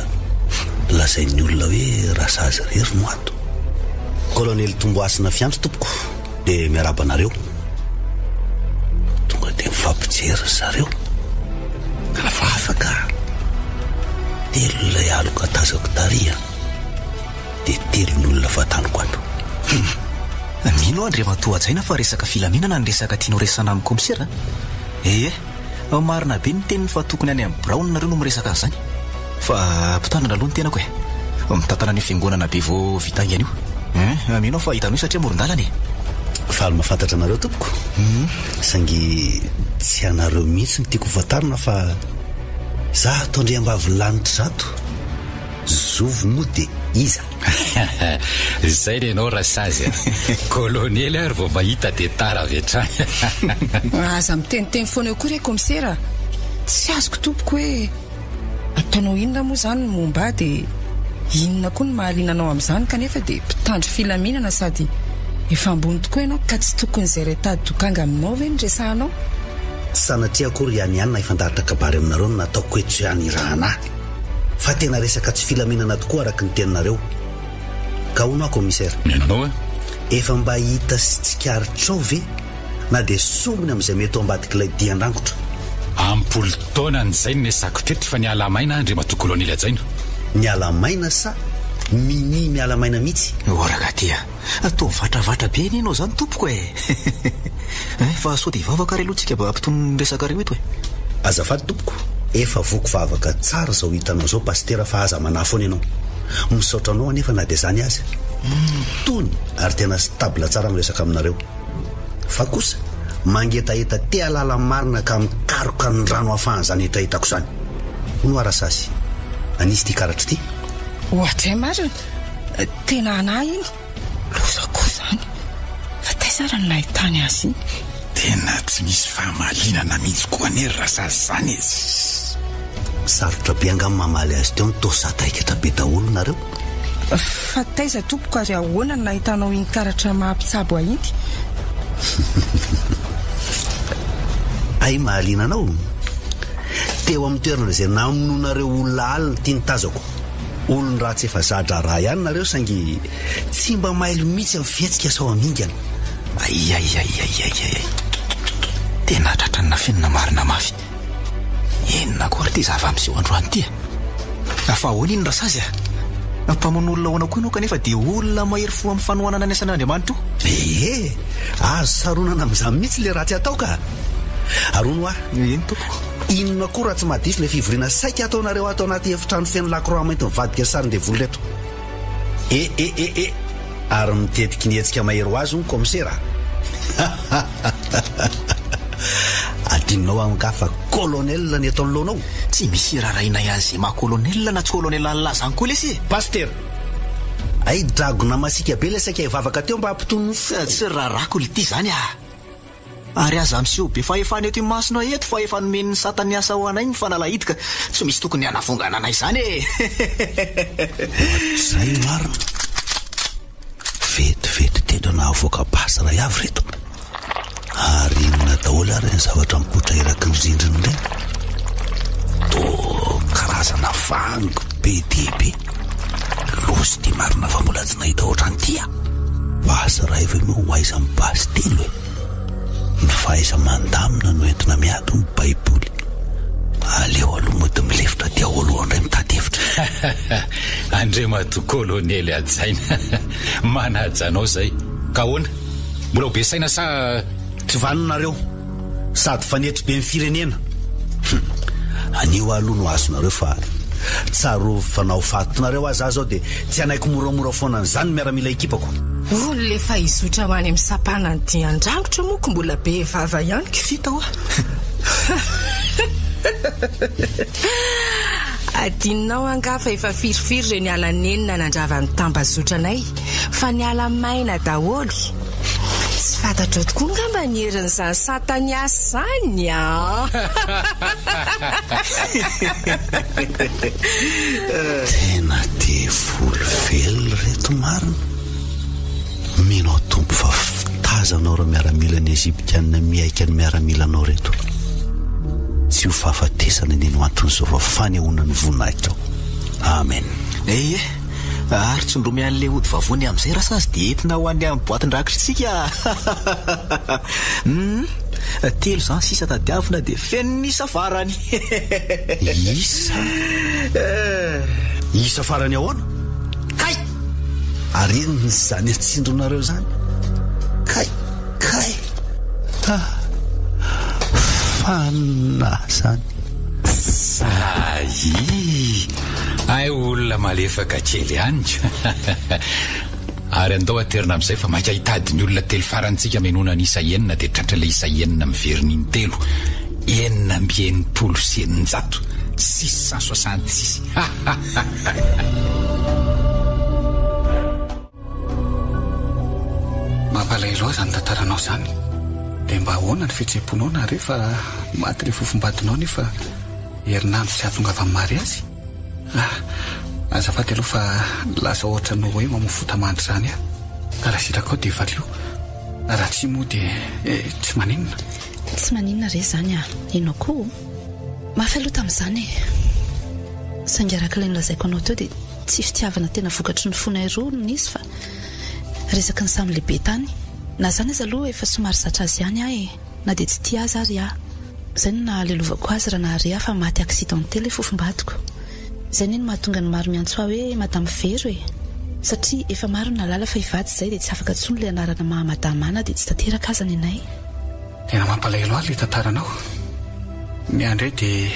lazain'ny olona hoe rasazy irery no ato? Kolonely Tombohasina Fiantso tompoko dia miarahaba anareo. Tonga dia mifampijery ry zareo. Hafahafa ka. Telo ilay aloka tazako tary an. Dia telo ny olona vantaniko ato. Hum. Mino aho Andriamatoa Hajaina fa resaka filaminana ny resaka tianao resahana amin'ny kaomisera a. Ee. Marina be ny teniny fa tokony any amin'ny biraony nareo no miresaka an'izany. Fa mpitandrina aloha ny tenako e. Mitantana an'io fiangonana be vao vita haingana io. Hein, mino aho fa hitanao io satria amoron-dalana e. Faly mahafantatra anareo tompoko. Saingy tsy anareo mihitsy no tiako ho fantarina fa zato andriambavilanitra zato. Zovy moa dia iza? Izay re ianao Rasazy a! Kolonely ary vao mahita dia tara avy hatrany. Aza miteniteny foana eo koa re kaomisera a! Tsy azoko tompoko hoe ataonao inona moa izany ny momba ahy dia inona koa no mahaliana anao amin'izany kanefa dia mpitandro filaminana sady efa ambony tokoa ianao ka tsy tokony izay iray tady dokanga aminao ve no resahanao? Tsy sanatria akory ihany ihany na hifandahatra kabary aminareo no nataoko eto izay hanirahana ahy. Fa tena resaka tsy filaminana tokoa araky ny teninareo. Ka hono aho commissaire. Mihaino anao aho. Efa mba hita sy tsikaritrao ve na dia sombiny amin'izay mety ho ambadik'ilay dian-drangotra? Am-polo taonany izay no nesako teto fa niala maina aho Andriamatoa Kolonely Hajaina. Niala maina sa minia miala maina mihitsy? O ragady a! Toa mivatravatra be anie ianao izany tompoko e! Hein, fa sao dia hivavaka ary aloha tsika mba hampitony ny resakareo eto e! Azafady tompoko, efa voky vavaka tsara izao hitanao izao Pasitera fa aza manahy foana ianao. Misaotra anao anefa na dia izany aza. Tony ary tena stable tsara miresaka aminareo. Fa kosa mangetaheta te hahalala ny marina ka mikaroka ny rano hahafahan'izany hetahetako izany. Hono hoa Rasazy, an'iza ity karatra ity? Ohatray marina! Tena anah iny! Loza koa izany! Fa taiza ary no nahitany azy iny? Tena tsy misy fahamalinana mihitsy koa anie ry Rasazy izany e! Sarotra be angaha ny mamaly azy teo ny toa sadaikatra be daholo nareo? Fa taiza tompoko ary ahoana no nahitanao iny karatra maha mpitsabo ahy iny? Hay mahaliana anao? Teo amin'ny toerana izay namonoanareo olona alina ity ny tazako. Olon-dratsy efa za-draharaha ihany nareo saingy tsy mba mailo mihitsy amin'ny fihetsika sao hamingana. Aiaiaiaiaiai. Tena tratran'ny nafenina marina mafy. Inona koa ary ity zava-miseho androany ity e? Fa ahoana iny Rasazy a? Mpamono olona ahoana koa ianao kanefa dia olona mahery fo amin'ny fanohanana ny asan'Andriamanitra io? Ee, azo saronana amin'izany mihitsy ilay ratsy atao ka! Ary hono hoa? Eny tompoko. Inona koa raha tsy mahadiso ilay fivoriana saika ataonareo ato anaty efitrano feno lakroa mainty mivadika sarin-devoly ireto? E e e e! Ary mitetiky ny hetsika mahery ho azy hono kaomisera a! Adinonao angaha fa colonel ny eto anoloanao? Tsy misy irarahinay an'izay maha colonel na tsy colonel an'lah zany koa lesy e! Pasitera! Hay dragona masiaka be ilay saika hivavaka teo mba hampitony ny foko! Tsy rarako lty zany ah! Ary aza miseho be fahefana eto imasonay eto fa efa nomen'ny sata ny asa ho anay ny fanalahidy ka tsy misy tokony hanavongana anay izany e! Ohatr'izay marina. Vetivety tena nahavoaka basy iray avy ireto. Ary inona daholo ary ireny zavatra mipoitra eraky ny rindrina ireny? Toa karazana vangy be dia be. Loza ity marina fa mbola tsy nahita ohatran'ity aho. Basy iray ve moa ho aiza amin'ny basy telo e? Ny fahaiza-mandamina no entina miady hoy ny baiboly. Aleo aloha mody milefitra dia ao aloha indray mitady hevitra. Andriamatoa Kolonely hajaina, manaja anao izay. Ka ahoana? Mbola ho be saina sa. Tsy vanona nareo. Sady fanetry be ny firenena. Hum. Anio aho aloha no azonareo fa tsarovy fa na ho fatinareo aza aho zao dia tsy hanaiky moramora foana an'izany ny miaramila ekipako. Olona efa hizotra ho any amin'ny sampanan'ny dian-drangotra moa ko mbola be vava ihany ko. Vita hoa. Adinonao angaha fa efa firifiry ireo niala nenina nandrava ny tambazotranay fa niala maina daholo. Tsy fantatrao tokoa angamba ny herin'izany sataniasy izany an! Tena devoly velona ireto marina. Mino aho Tompo fa fitazanao ireo miaramilan'ny Egyptiana mihaika ny miaramilanao ireto. Tsy ho fahafatesana anie no anton'izao fa fanehoana ny voninahitrao. Amen. Ee. Ary tsindromy an'ilay ody vavony amin'izay rasazy dia entina ho any amin'ny boatin-drakitritsika. Hum, telo izany sisa tadiavina dia feno ny isa farany. Isa? Isa farany ahoana? Kay! Ary inona izany atsindronareo izany? Kay! Kay! Ah! Fanina izany. Sahy! Hay olona malefaka kely ihany ka! Ary andao aterina amin'izay fa maika hitady ny olona telo farany tsika hamenoana ny isa enina dia tratra ilay isa enina miverina intelo, 666, 666. Mampalahelo ahy izany tantaranao izany. Dia mba ahoana ny fihetseham-ponao nahare fa maty ilay fofombadinao nefa herinandro tsy hahatongavan'ny mariazy? Ah, azafady aloha fa lasa ohatran'ny hoe mamoa fota-mandry izany aho. Ka raha sitrakao dia valio, raha tsia moa dia tsy maninona. Tsy maninona re izany ah, ianao koa. Mafy aloha tamin'izany e. Saingy araka ilay nolazaiko anao teo dia tsy fitiavana tena vokatry ny fonay roa no nisy fa resaky ny samy lehibe tany. Na izany aza aloha efa somary zatra azy ihany aho e, na dia tsy tia azy ary aho. Izay no nahalelovako azy raha nahare aho fa maty accidenté ilay fofombadiko. Izay anie no mahatonga ny maro miantso ahy hoe Madame Vero e! Satria efa maro ny nahalala fa hivady izay dia tsy afaka intsony ilay anarana maha Madame ahy na dia tsy tanteraka aza ny anay. Tena mampalahelo ahy ilay tantaranao. Ny ahy indray dia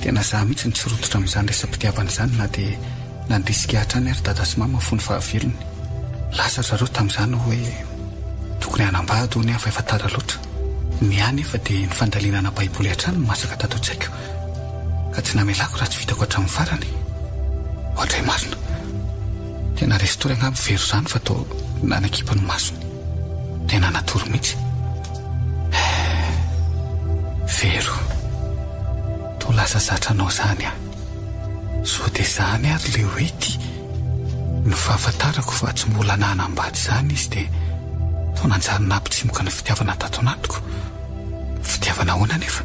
tena za mihitsy no tsy rototra amin'izany resa-pitiavana izany na dia nandrisika ahy hatrany ary dada sy mama fony fahavelony. Lasa ry zareo tamin'izany hoe tokony hanambady hono aho fa efa tara loatra. Ny ahy anefa dia ny fandalinana baiboly hatrany no masaka tato an-tsaiko ka tsy namelako raha tsy vitako hatramin'ny farany. Oadray marina. Tena resy tory angamba i Vero izany fa toa nanakipy ny masony. Tena natory mihitsy. Eh, Vero. Toa lasa zatra anao izany aho. Sao dia izany ary ilay hoe tia. Ny fahafantarako fa tsy mbola nanambady izany izy dia toa nanjary nampitsimoka ny fitiavana tato anatiko. Fitiavana ahoana anefa?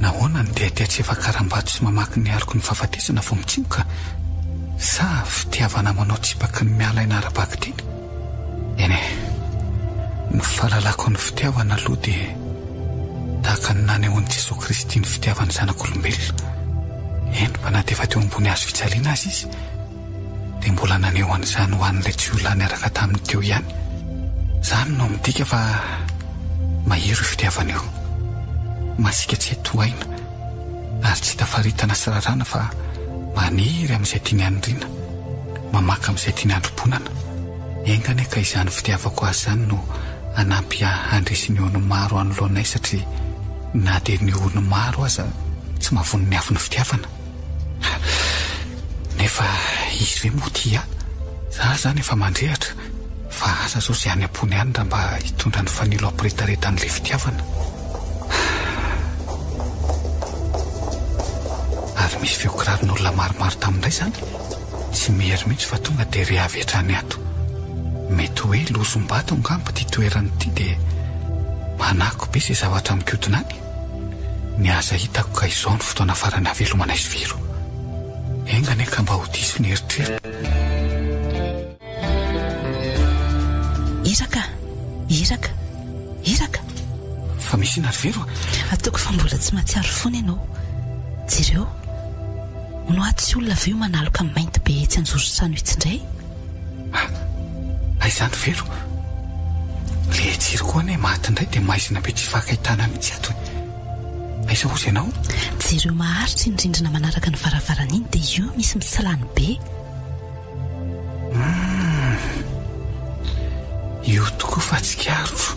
Nahoana no dia tia tsy efa karambato sy mamaky ny aloky ny fahafatesana vao mitsimoka? Sa fitiavana manao tsipaky ny miala aina ara-bakiteny? Eny e, ny fahalalako ny fitiavana aloha dia tahaka ny nanehoan'i Jesoa Kristy ny fitiavany zanak'olombelona. Eny fa na dia efa teo ambony hazo fijaliana aza Izy dia mbola naneho an'izany ho an'ilay jiolahy niaraka taminy teo ihany. Izany no midika fa mahery io fitiavana io. Masiaka tsy hay tohaina ary tsy hita faritana sy raràna fa maniry amin'izay tiany haniriana, mamaka amin'izay tiany handrobonana. Enga anie ka izany fitiavako azy izany no hanampy ahy handresy ny ony maro anoloanay satria na dia ny ony maro aza tsy mahavono ny afon'ny fitiavana. Nefa izy ve moa tia ahy? Za zany efa mandrehatra fa asa zao ze any am-pony any raha mba hitondra ny fanilo hampiretareta an'ilay fitiavana. Ary misy feo kiraron'olona maromaro tamin'indray izany? Tsy miery mihitsy fa tonga dia re avy hatrany ato. Mety hoe lozom-bato angamba ity toerana ity dia manako be izay zavatra mikodina any. Ny aza hitako ka izao no fotoana farany hahavelomana izy Vero. Enga anie ka mba ho diso ny eritreritra. Iraka! Iraka! Iraka! Fa misy inona ry Vero a? Ataoko fa mbola tsy mahatsiaro foana ianao. Jereo. Hono aho tsy olona ve io manaloka mainty be etsy anjoron-trano etsy indray? Ah! Aiza izany Vero? Le jiro koa anie maty indray dia maizina be tsy ifankahitana mihitsy ato e. Aiza hozy ianao? Jereo maharitra iny rindrina manaraka ny varavarana iny dia io misy mitsilany be. Humm. Io tokoa fa tsikaritro.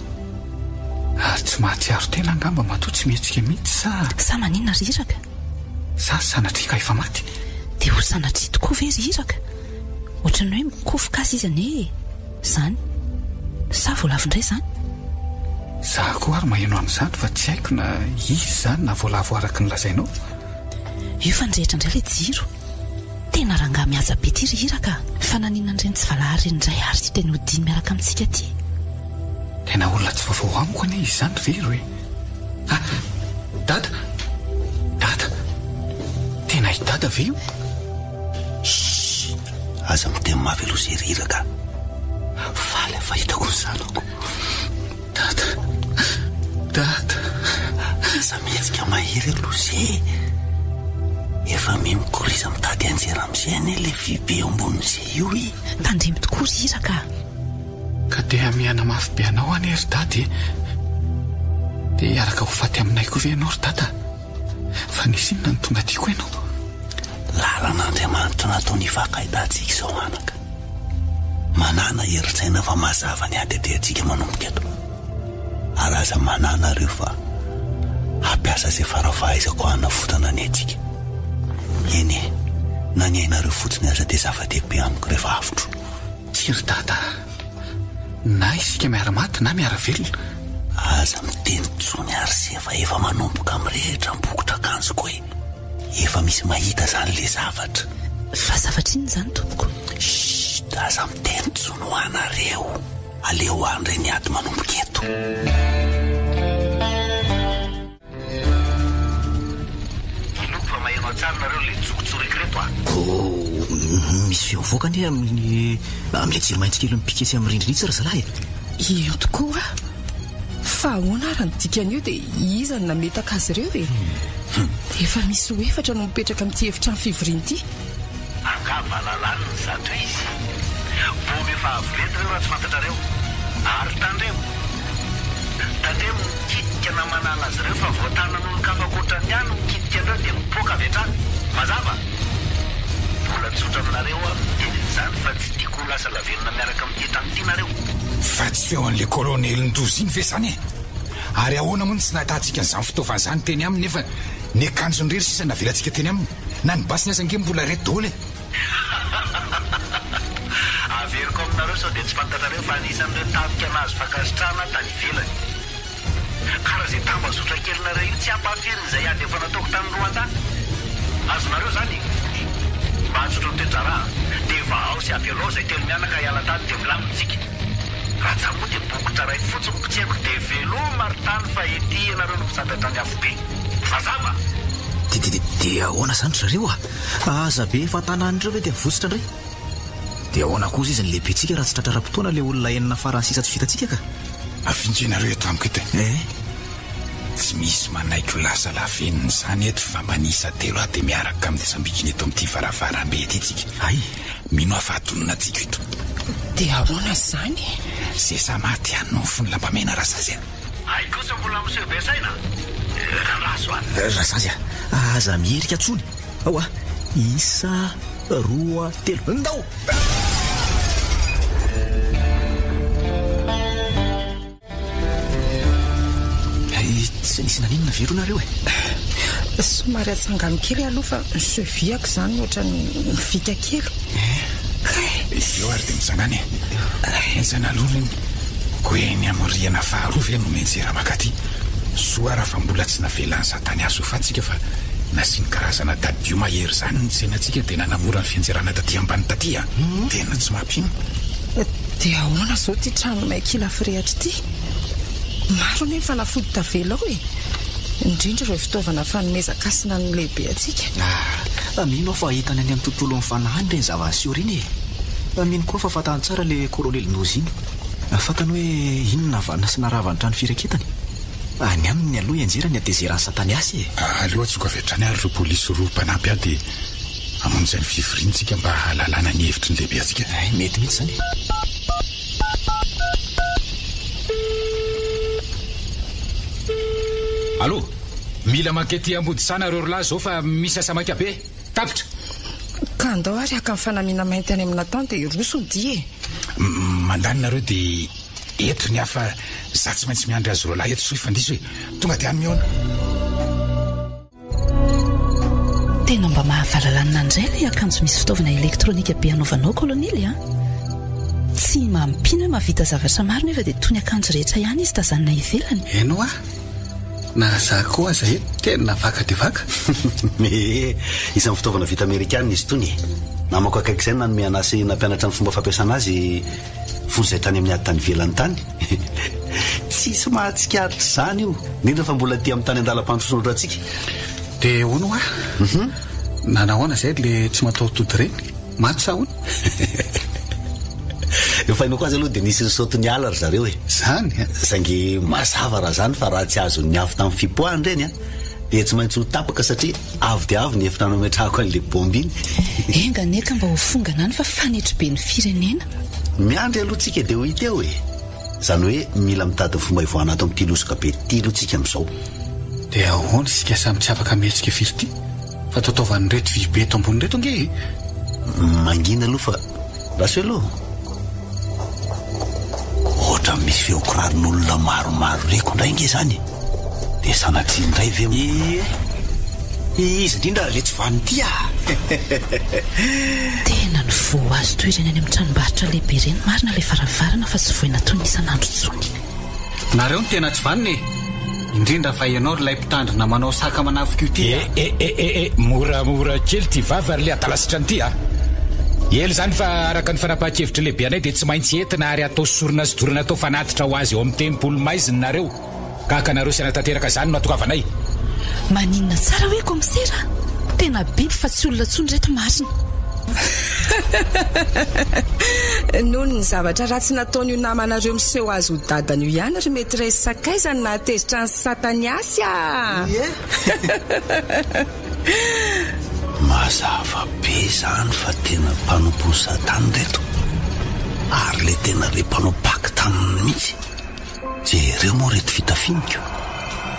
Ary tsy mahatsiaro tena angamba matoa tsy mihetsika mihitsy sa? Sa maninona ry Iraka? Sa sanatria ka efa maty? Dia ho sanatria tokoa ve ry Iraka? Ohatran'ny hoe mikofoka aza izy anie e! Izany. Sa voalavo indray izany? Za koa ary maheno an'izany fa tsy haiko na izy izany na voalavo araka ny lazainao. Io fa nirehitra indray ilay jiro. Tena rangahy mihaja be ity ry Iraka a! Fa naninona an'ireny tsy valahara ireny indray ary ity teny hodiany miaraka amintsika ity? Tena olona tsy vaovao amiko anie izy izany ry Vero e! Ah! Dada! Dada! Tena i Dada ve io? Shh! Aza miteny mafy aloha zay ry iraka a! Faly aho fa hitako ny zanako. Dada! Dada! Aza mihetsika mahery aloha ze e! Efa miha mikoriza mitady hianjera am'ze anie le vy be eo ambonin'ze io e! Tandremo tokoa ry iraka a! Ka te hamihana mafy be anao anie ry dada e! Te hiaraka ho faty aminay koa ve ianao ry dada? Fa nisy inona no tonga aty koa ianao? Lalan'Andriamanitra nataony hifankahitantsika izao anaka. Manàna herin-tsaina fa mazava ny ady atrehantsika manomboka eto. Ary aza manahy nareo fa hampiasa izay fara-fahaizako hanavotana ny aintsika. Eny e, na ny ainareo fotsiny aza dia zava-dehibe amiko rehefa avotro. Tsia ry Dada a! Na isika miara-maty na miara-velona. Aza miteny intsony ary se fa efa manomboka mirehitra ny bokotr'akanjoko e! Efa misy mahita izany le zavatra. Fa zavatra inona izany tompoko? Chut! Aza miteny intsony ho anareo! Aleo any re ny ady manomboka eto. Inoako fa maheno tsara nareo le tsokotsoriko reto a! Oh, misy feo mivoaka anie amin'ny amin'ilay jiro maitso kely mipika etsy amin'ny rindrina itsy ry zalahy e! Io tokoa! Fa ahoana ary ny dikan'io dia iza no nametaka azy ireo e? Efa misy ho efatra no mipetraka amin'ity efitrano fivoriana ity. Angaha valalanina izato izy? Bômy efa avo lenta ireo raha tsy fantatrareo. Ary tandremo! Tandremo mikitika na manala azy ireo fa vao tanan'olon-kafa ankoatran'ny ahy no mikitika an'ireo dia mipoaka avy hatrany. Mazava? Mbola tsotra aminareo aho miteny an'izany fa tsy tiako ho lasa lavenona miaraka amin'ity trano ity nareo. Fa tsy feo an'ilay kolonelin-doza iny ve izany e? Ary ahoana moa no tsy nahitantsika an'izany fitaovana izany teny aminy nefa ny akanjony irery sisa navelantsika teny aminy? Na ny basiny aza ange mbola ireto daholo e! Averiko aminareo sao dia tsy fantatrareo fa anisan'ireo tafika nahazo fankasitrahana tany ivelany. Ka raha izay tambazotra kelinareo io tsy ampahafirin'izay izay ady efa nataoko tany Rwanda. Azonareo izany e? Mba hatsotro ny toe-draharaha dia vahao sy avelao izay telo mianaka hiala tany dia milamina tsika. Raha moa dia bokotra iray fotsiny potsehiko dia veloma ry tany fa ety ianareo no misandratra ny afobe. Mazava? Dia dia ahoana izany ry zareo a? Aza be fahatanan'ireo ve dia mivotsitra indray? Dia ahoana kosa izy ny lehibentsika raha tsy tratra ara-potoana ilay olona enina farany sisa tsy vitantsika ka? Afinga ianareo eto amiko eto e! Eh? Tsy misy manaiky ho lasa lavenona izany eto fa manisa telo aho dia miaraka amin'ny sambikiny eto amin'ity varavarambe ity tsika. Hay! Mino aho fa hatonina antsika eto. Dia ahoana izany e? Sesa maty ihany no mifono lambamena Rasazy a! Hay kosa mbola miseho be saina a! Andraso a! Rasazy a! Aza miherika intsony! Ao a! Isa, roa, telo, ndao! Tsy nisy naninona ve aloha nareo e? Somary atsangano kely aloha fa ny cheville-ko izany ohatran'ny mivika kely. Kay! Eo ary dia mitsangana e! Henjana aloha iny. Koa eny amin'ny rihana faharoa ve no mianjera mankaty? Soa ary fa mbola tsy navelan'i Satany azo ho faty tsika fa nasiany karazana tadio mahery izany ny tsenantsika dia nanamora ny fianjerana taty ambany taty a! Tena tsy mampino. Dia ahoana izao ity trano may kila firehatra ity? Maro anie ny fanafody tavela ao e! Indrindra ireo fitaovana fanomezan-kasina ny lehibe antsika. Ah, mino aho fa hitany any amin'ny tontolon'ny fanahy any ireny zava-niseho ireny e! Mino koa aho fa fantany tsara ilay kolonely Nozy iny. Fantany hoe inona navanona sy narava ny trano firaketany. Any aminy aloha hianjera ny hatezeran'i Sataniasy e! Aleo antsoiko avy hatrany ary ireo polisy roa mpanampy ahy dia hamonjy ny fivoriana isika mba hahalalana ny hevitry ny lehibe antsika. Hay, mety mihitsy izany e! Allô? Mila mankety Ambodisana nareo ry lahy izao fa misy asa maika be. Tapitra! Ka andao ary haka ny fanamiana mainty any amin'i Nathan dia hiroso ny dia e! Mandany nareo dia eto ny hafa za tsy maintsy miandry azy roalahy eto soa hifandiso e! Tonga dia any mihaona. Tena mba mahavalalanina indray ilay akanjo misy fitaovana elektronika be anaovanao kolonely a! Tsy mampino hoe mahavita zavatra maro nefa dia toy ny akanjo rehetra ihany izy tazanina ivelany. Eny hoa! Na za koa aza eto tena vaka dia vaka. Ee, isan'ny fitaovana vita amerikana izy itony e! Namako akaiky izay no nanome anà sy nampianatra ny fomba fampiasana azy fony izay tany amin'ny ady tany ivelany tany. Tsisy mahatsikaritra izany io, indrindra fa mbola aty amin'ny tany an-dalam-pandrosoana ohatrantsika. Dia hono hoa, nanahoana izay le tsy mataho-tody ireny? Maty sa ahoana? Ny fahainoako azy aloha dia nisy nisaoty niala ry zareo e. Zany a! Saingy mazava raha zany fa raha tsy azon'ny afo tamin'ny fipoahana ireny an, dia tsy maintsy ho tapaka satria avo dia avo ny efitra nametrahako an'ilay bomba iny. Enga anie ka mba ho fongana any fa fanetriben'ny firenena. Miandry aloha tsika dia ho hita eo e! Izany hoe mila mitady ny fomba hivoahana ato amin'ity losoka be ity aloha tsika amin'izao. Dia ahoana isika samy tsy afaka mihetsika firy ity fa taotaovan'ireto vy be eto ambony ireto ange e! Mangina aloha fa Raselo! Ohatran'ny misy feon-kiraron'olona maromaro reko indray ange izany e! Dia sanatria indray ve moa. Ie! Iza indrindra ary ilay tsy vanona ity ah! Tena ny voa azo toy ireny any amin'ny tranombarotra lehibe ireny marina ilay varavarana fa tsy voina toy ny isan'andro intsony. Nareo no tena tsy vanona e! Indrindra fa ianao ry ilay mpitandrina manao saka manafika io ty a! Eh eh eh eh moramora kely ity vava ry le adala sitrany ity a! Ela izany fa araka ny fanapahan-kevitry lehibe anay dia tsy maintsy entina ary atao sorona sy dorana atao fanatitra ho azy ao amin'ny tempoly maizina nareo. Gaga nareo sy hanatanteraka izany no atokavanay. Maninona tsara hoe kaomisera? Tena biby fa tsy olona tsony reto marina. Noho ny zavatra ratsy nataon'io namanareo miseho azy ho dadany io ihany ry maitresse sakaiza no nahatezitra an'i Sataniasy a! Ie! Mazava be izany fa tena mpanompon'i Satana ireto ary ilay tena re mpanao pacte aminy mihitsy. Jereo moa reto fitafianiko,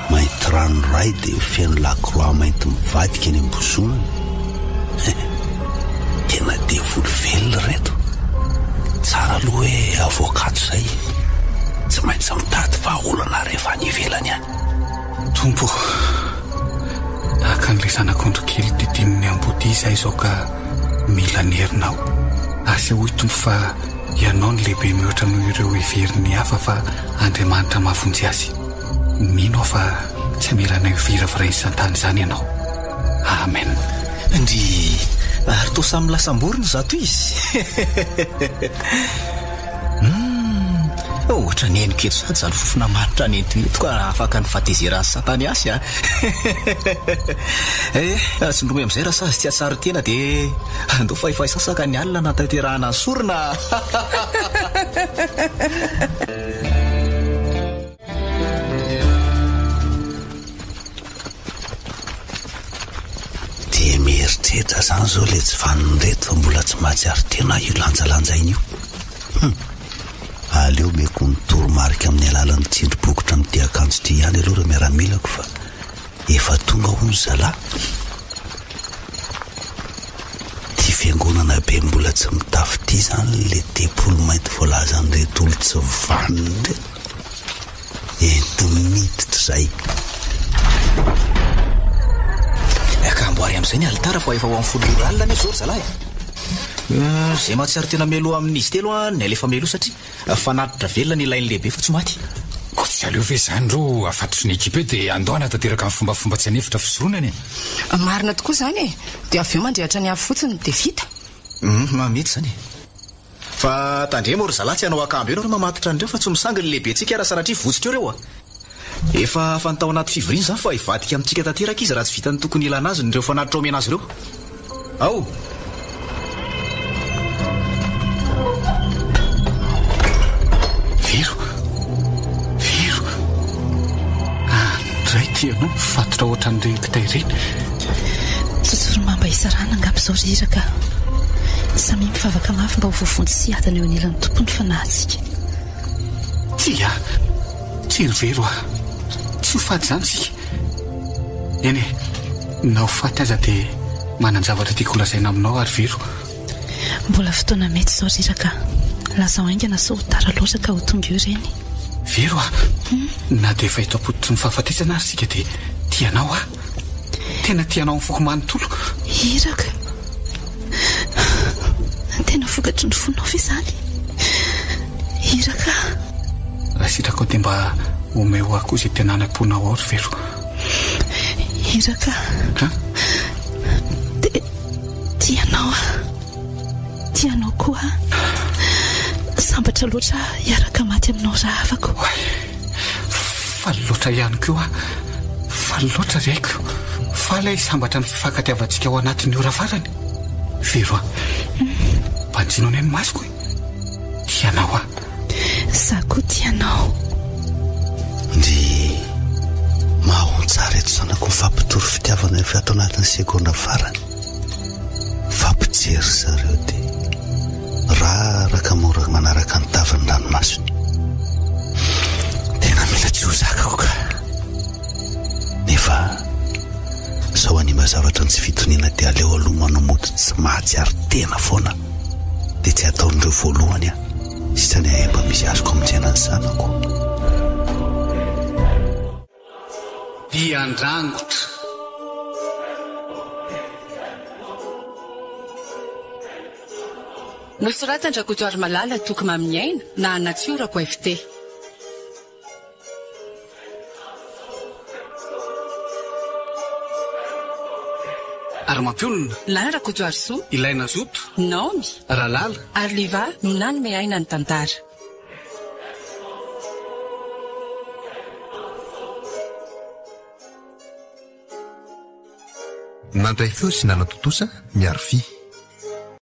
mainty ranoray dia feno lakroa mainty mivadika eny am-bozonana. He, tena devoly velona ireto. Tsara aloha hoe avoaka ato izay e. Tsy maintsy mitady vahaolana rehefa any ivelany any. Tompo ô, tahaka an'ilay zanak'ondry kely didinin'ny ambodia izahay izao ka mila ny herinao. Asehoy Tompo fa Ianao no lehibe mihoatra noho ireo heverin'ny hafa fa Andriamanitra mahavonjy azy. Mino aho fa tsy hamela anay ho viravirain'i Satana izany Ianao. Amen. Ndry! Ary toa samy lasam-borona izato izy. Humm! Ohatran'ny henoko eto sahady izany fofona manitra nento eto ka afaka ny fahatezeran'i Sataniasy a! Eh, tsindromy amin'izay raha sazy tsy hahatsaro tena dia andao fa efa hisasaka ny alina hanatanterahana ny sorona a! Dia mieritreritra zany zao le tsy vanona ireto fa mbola tsy mahatsiaro tena io lanjalanjaina io. Hum. Aleo omeko ny toromarika amin'ny alalan'ny tsindry bokotra amin'ity akanjo ity ihany aloha ireo miaramilako fa efa tonga hono zalahy. Ty fiangonana be mbola tsy mitafy ity zany le tempoly mainty voalazan'ireto olo tsy vanona ireto. Ento miditra izay. Ka amboary amin'izay ny alitara fa efa ho amin'ny folo ora alina anie izao ry zalahy a! Izay mahatsiaro tena mialoha amin'izy telo an, ny alefa mialoha satria fanatitra velona ny ilain'ny lehibe fa tsy maty. Koa tsy aleo ve izany rô afatotry ny ekipa eo dia andao hanatanteraka ny fombafomba tsy an'efitra fisoronana e! Marina tokoa izany e! Dia avy eo mandrehitra ny afo fotsiny dia vita. Hum, mety izany e! Fa tandremo ry zalahy tsy hanao akambo eo nareo mamatotra an'ireo fa tsy misangy ny lehibentsika raha sanatria votsotra eo ireo a! Efa fantao tao anaty fivoriana izany fa hivadika amintsika tanteraka izy raha tsy vita ny tokony ilana azy ireo fanatitra omena azy ireo. Ao! Vero! Vero! Any indray ity ianao mifatotra ohatran'ireny kitay ireny. Tsotsorimamba hisarahana angamba izao ry Iraka a! Samia mivavaka mafy mba ho voavonjy sy hiadana eo anilan'ny Tompo ny fanahintsika. Tsia! Tsia ry Vero a! Tsy ho faty izany isika. Eny e, na ho faty aza dia manan-javatra tiako holazaina aminao aho ry Vero. Mbola fotoana mety izao ry Iraka a! Lazao haingana sao ho tara loatra ka ho tonga eo ireny. Vero a! Na dia efa eto am-pototry ny fahafatesana ary isika dia tia anao aho. Tena tia anao amin'ny foko manontolo. Iraka! Tena vokatry ny fonao ve izany? Iraka! Raha sitrakao dia mba omeo ahy koa izay tena any am-ponao ao ry Vero. Iraka! Ha? Dia tia anao aho. Tia anao koa aho. Sambatra loatra aho hiaraka maty aminao rahavako. Oay! Faly loatra ihany koa aho. Faly loatra ry aiko. Faly aho hisambatra ny fifankatiavantsika ao anatin'ny ora farany. Vero a! Banjino anie ny masoko e! Tia anao aho. Za koa tia anao. Ndry mahontsara eto zanako mifampitory fitiavana efa ato anatin'ny segondra farany. Mifampijery zareo dia raraka mora manaraka ny tavan'ny ranomasony. Tena mila tsy ho zakako ka. Nefa sao hanimba zavatra ny tsy fitoniana dia aleo aloha manao mody tsy mahatsiaro tena foana dia tsy ataon'ireo voalohany aho. Sisa ny ahy mba misy azoko amonjena ny zanako. Dian-drangotra. Nosoratan-dRakotoarimalala Toky Maminiaina na Natsiorako FT. Ary mampionona. Lahy Rakotoarisoa. Ilay nazoto. Naomy. Ralala. Ary Liva no nanome aina ny tantara. Nandray feo sy nanatontosa Miaro Fy.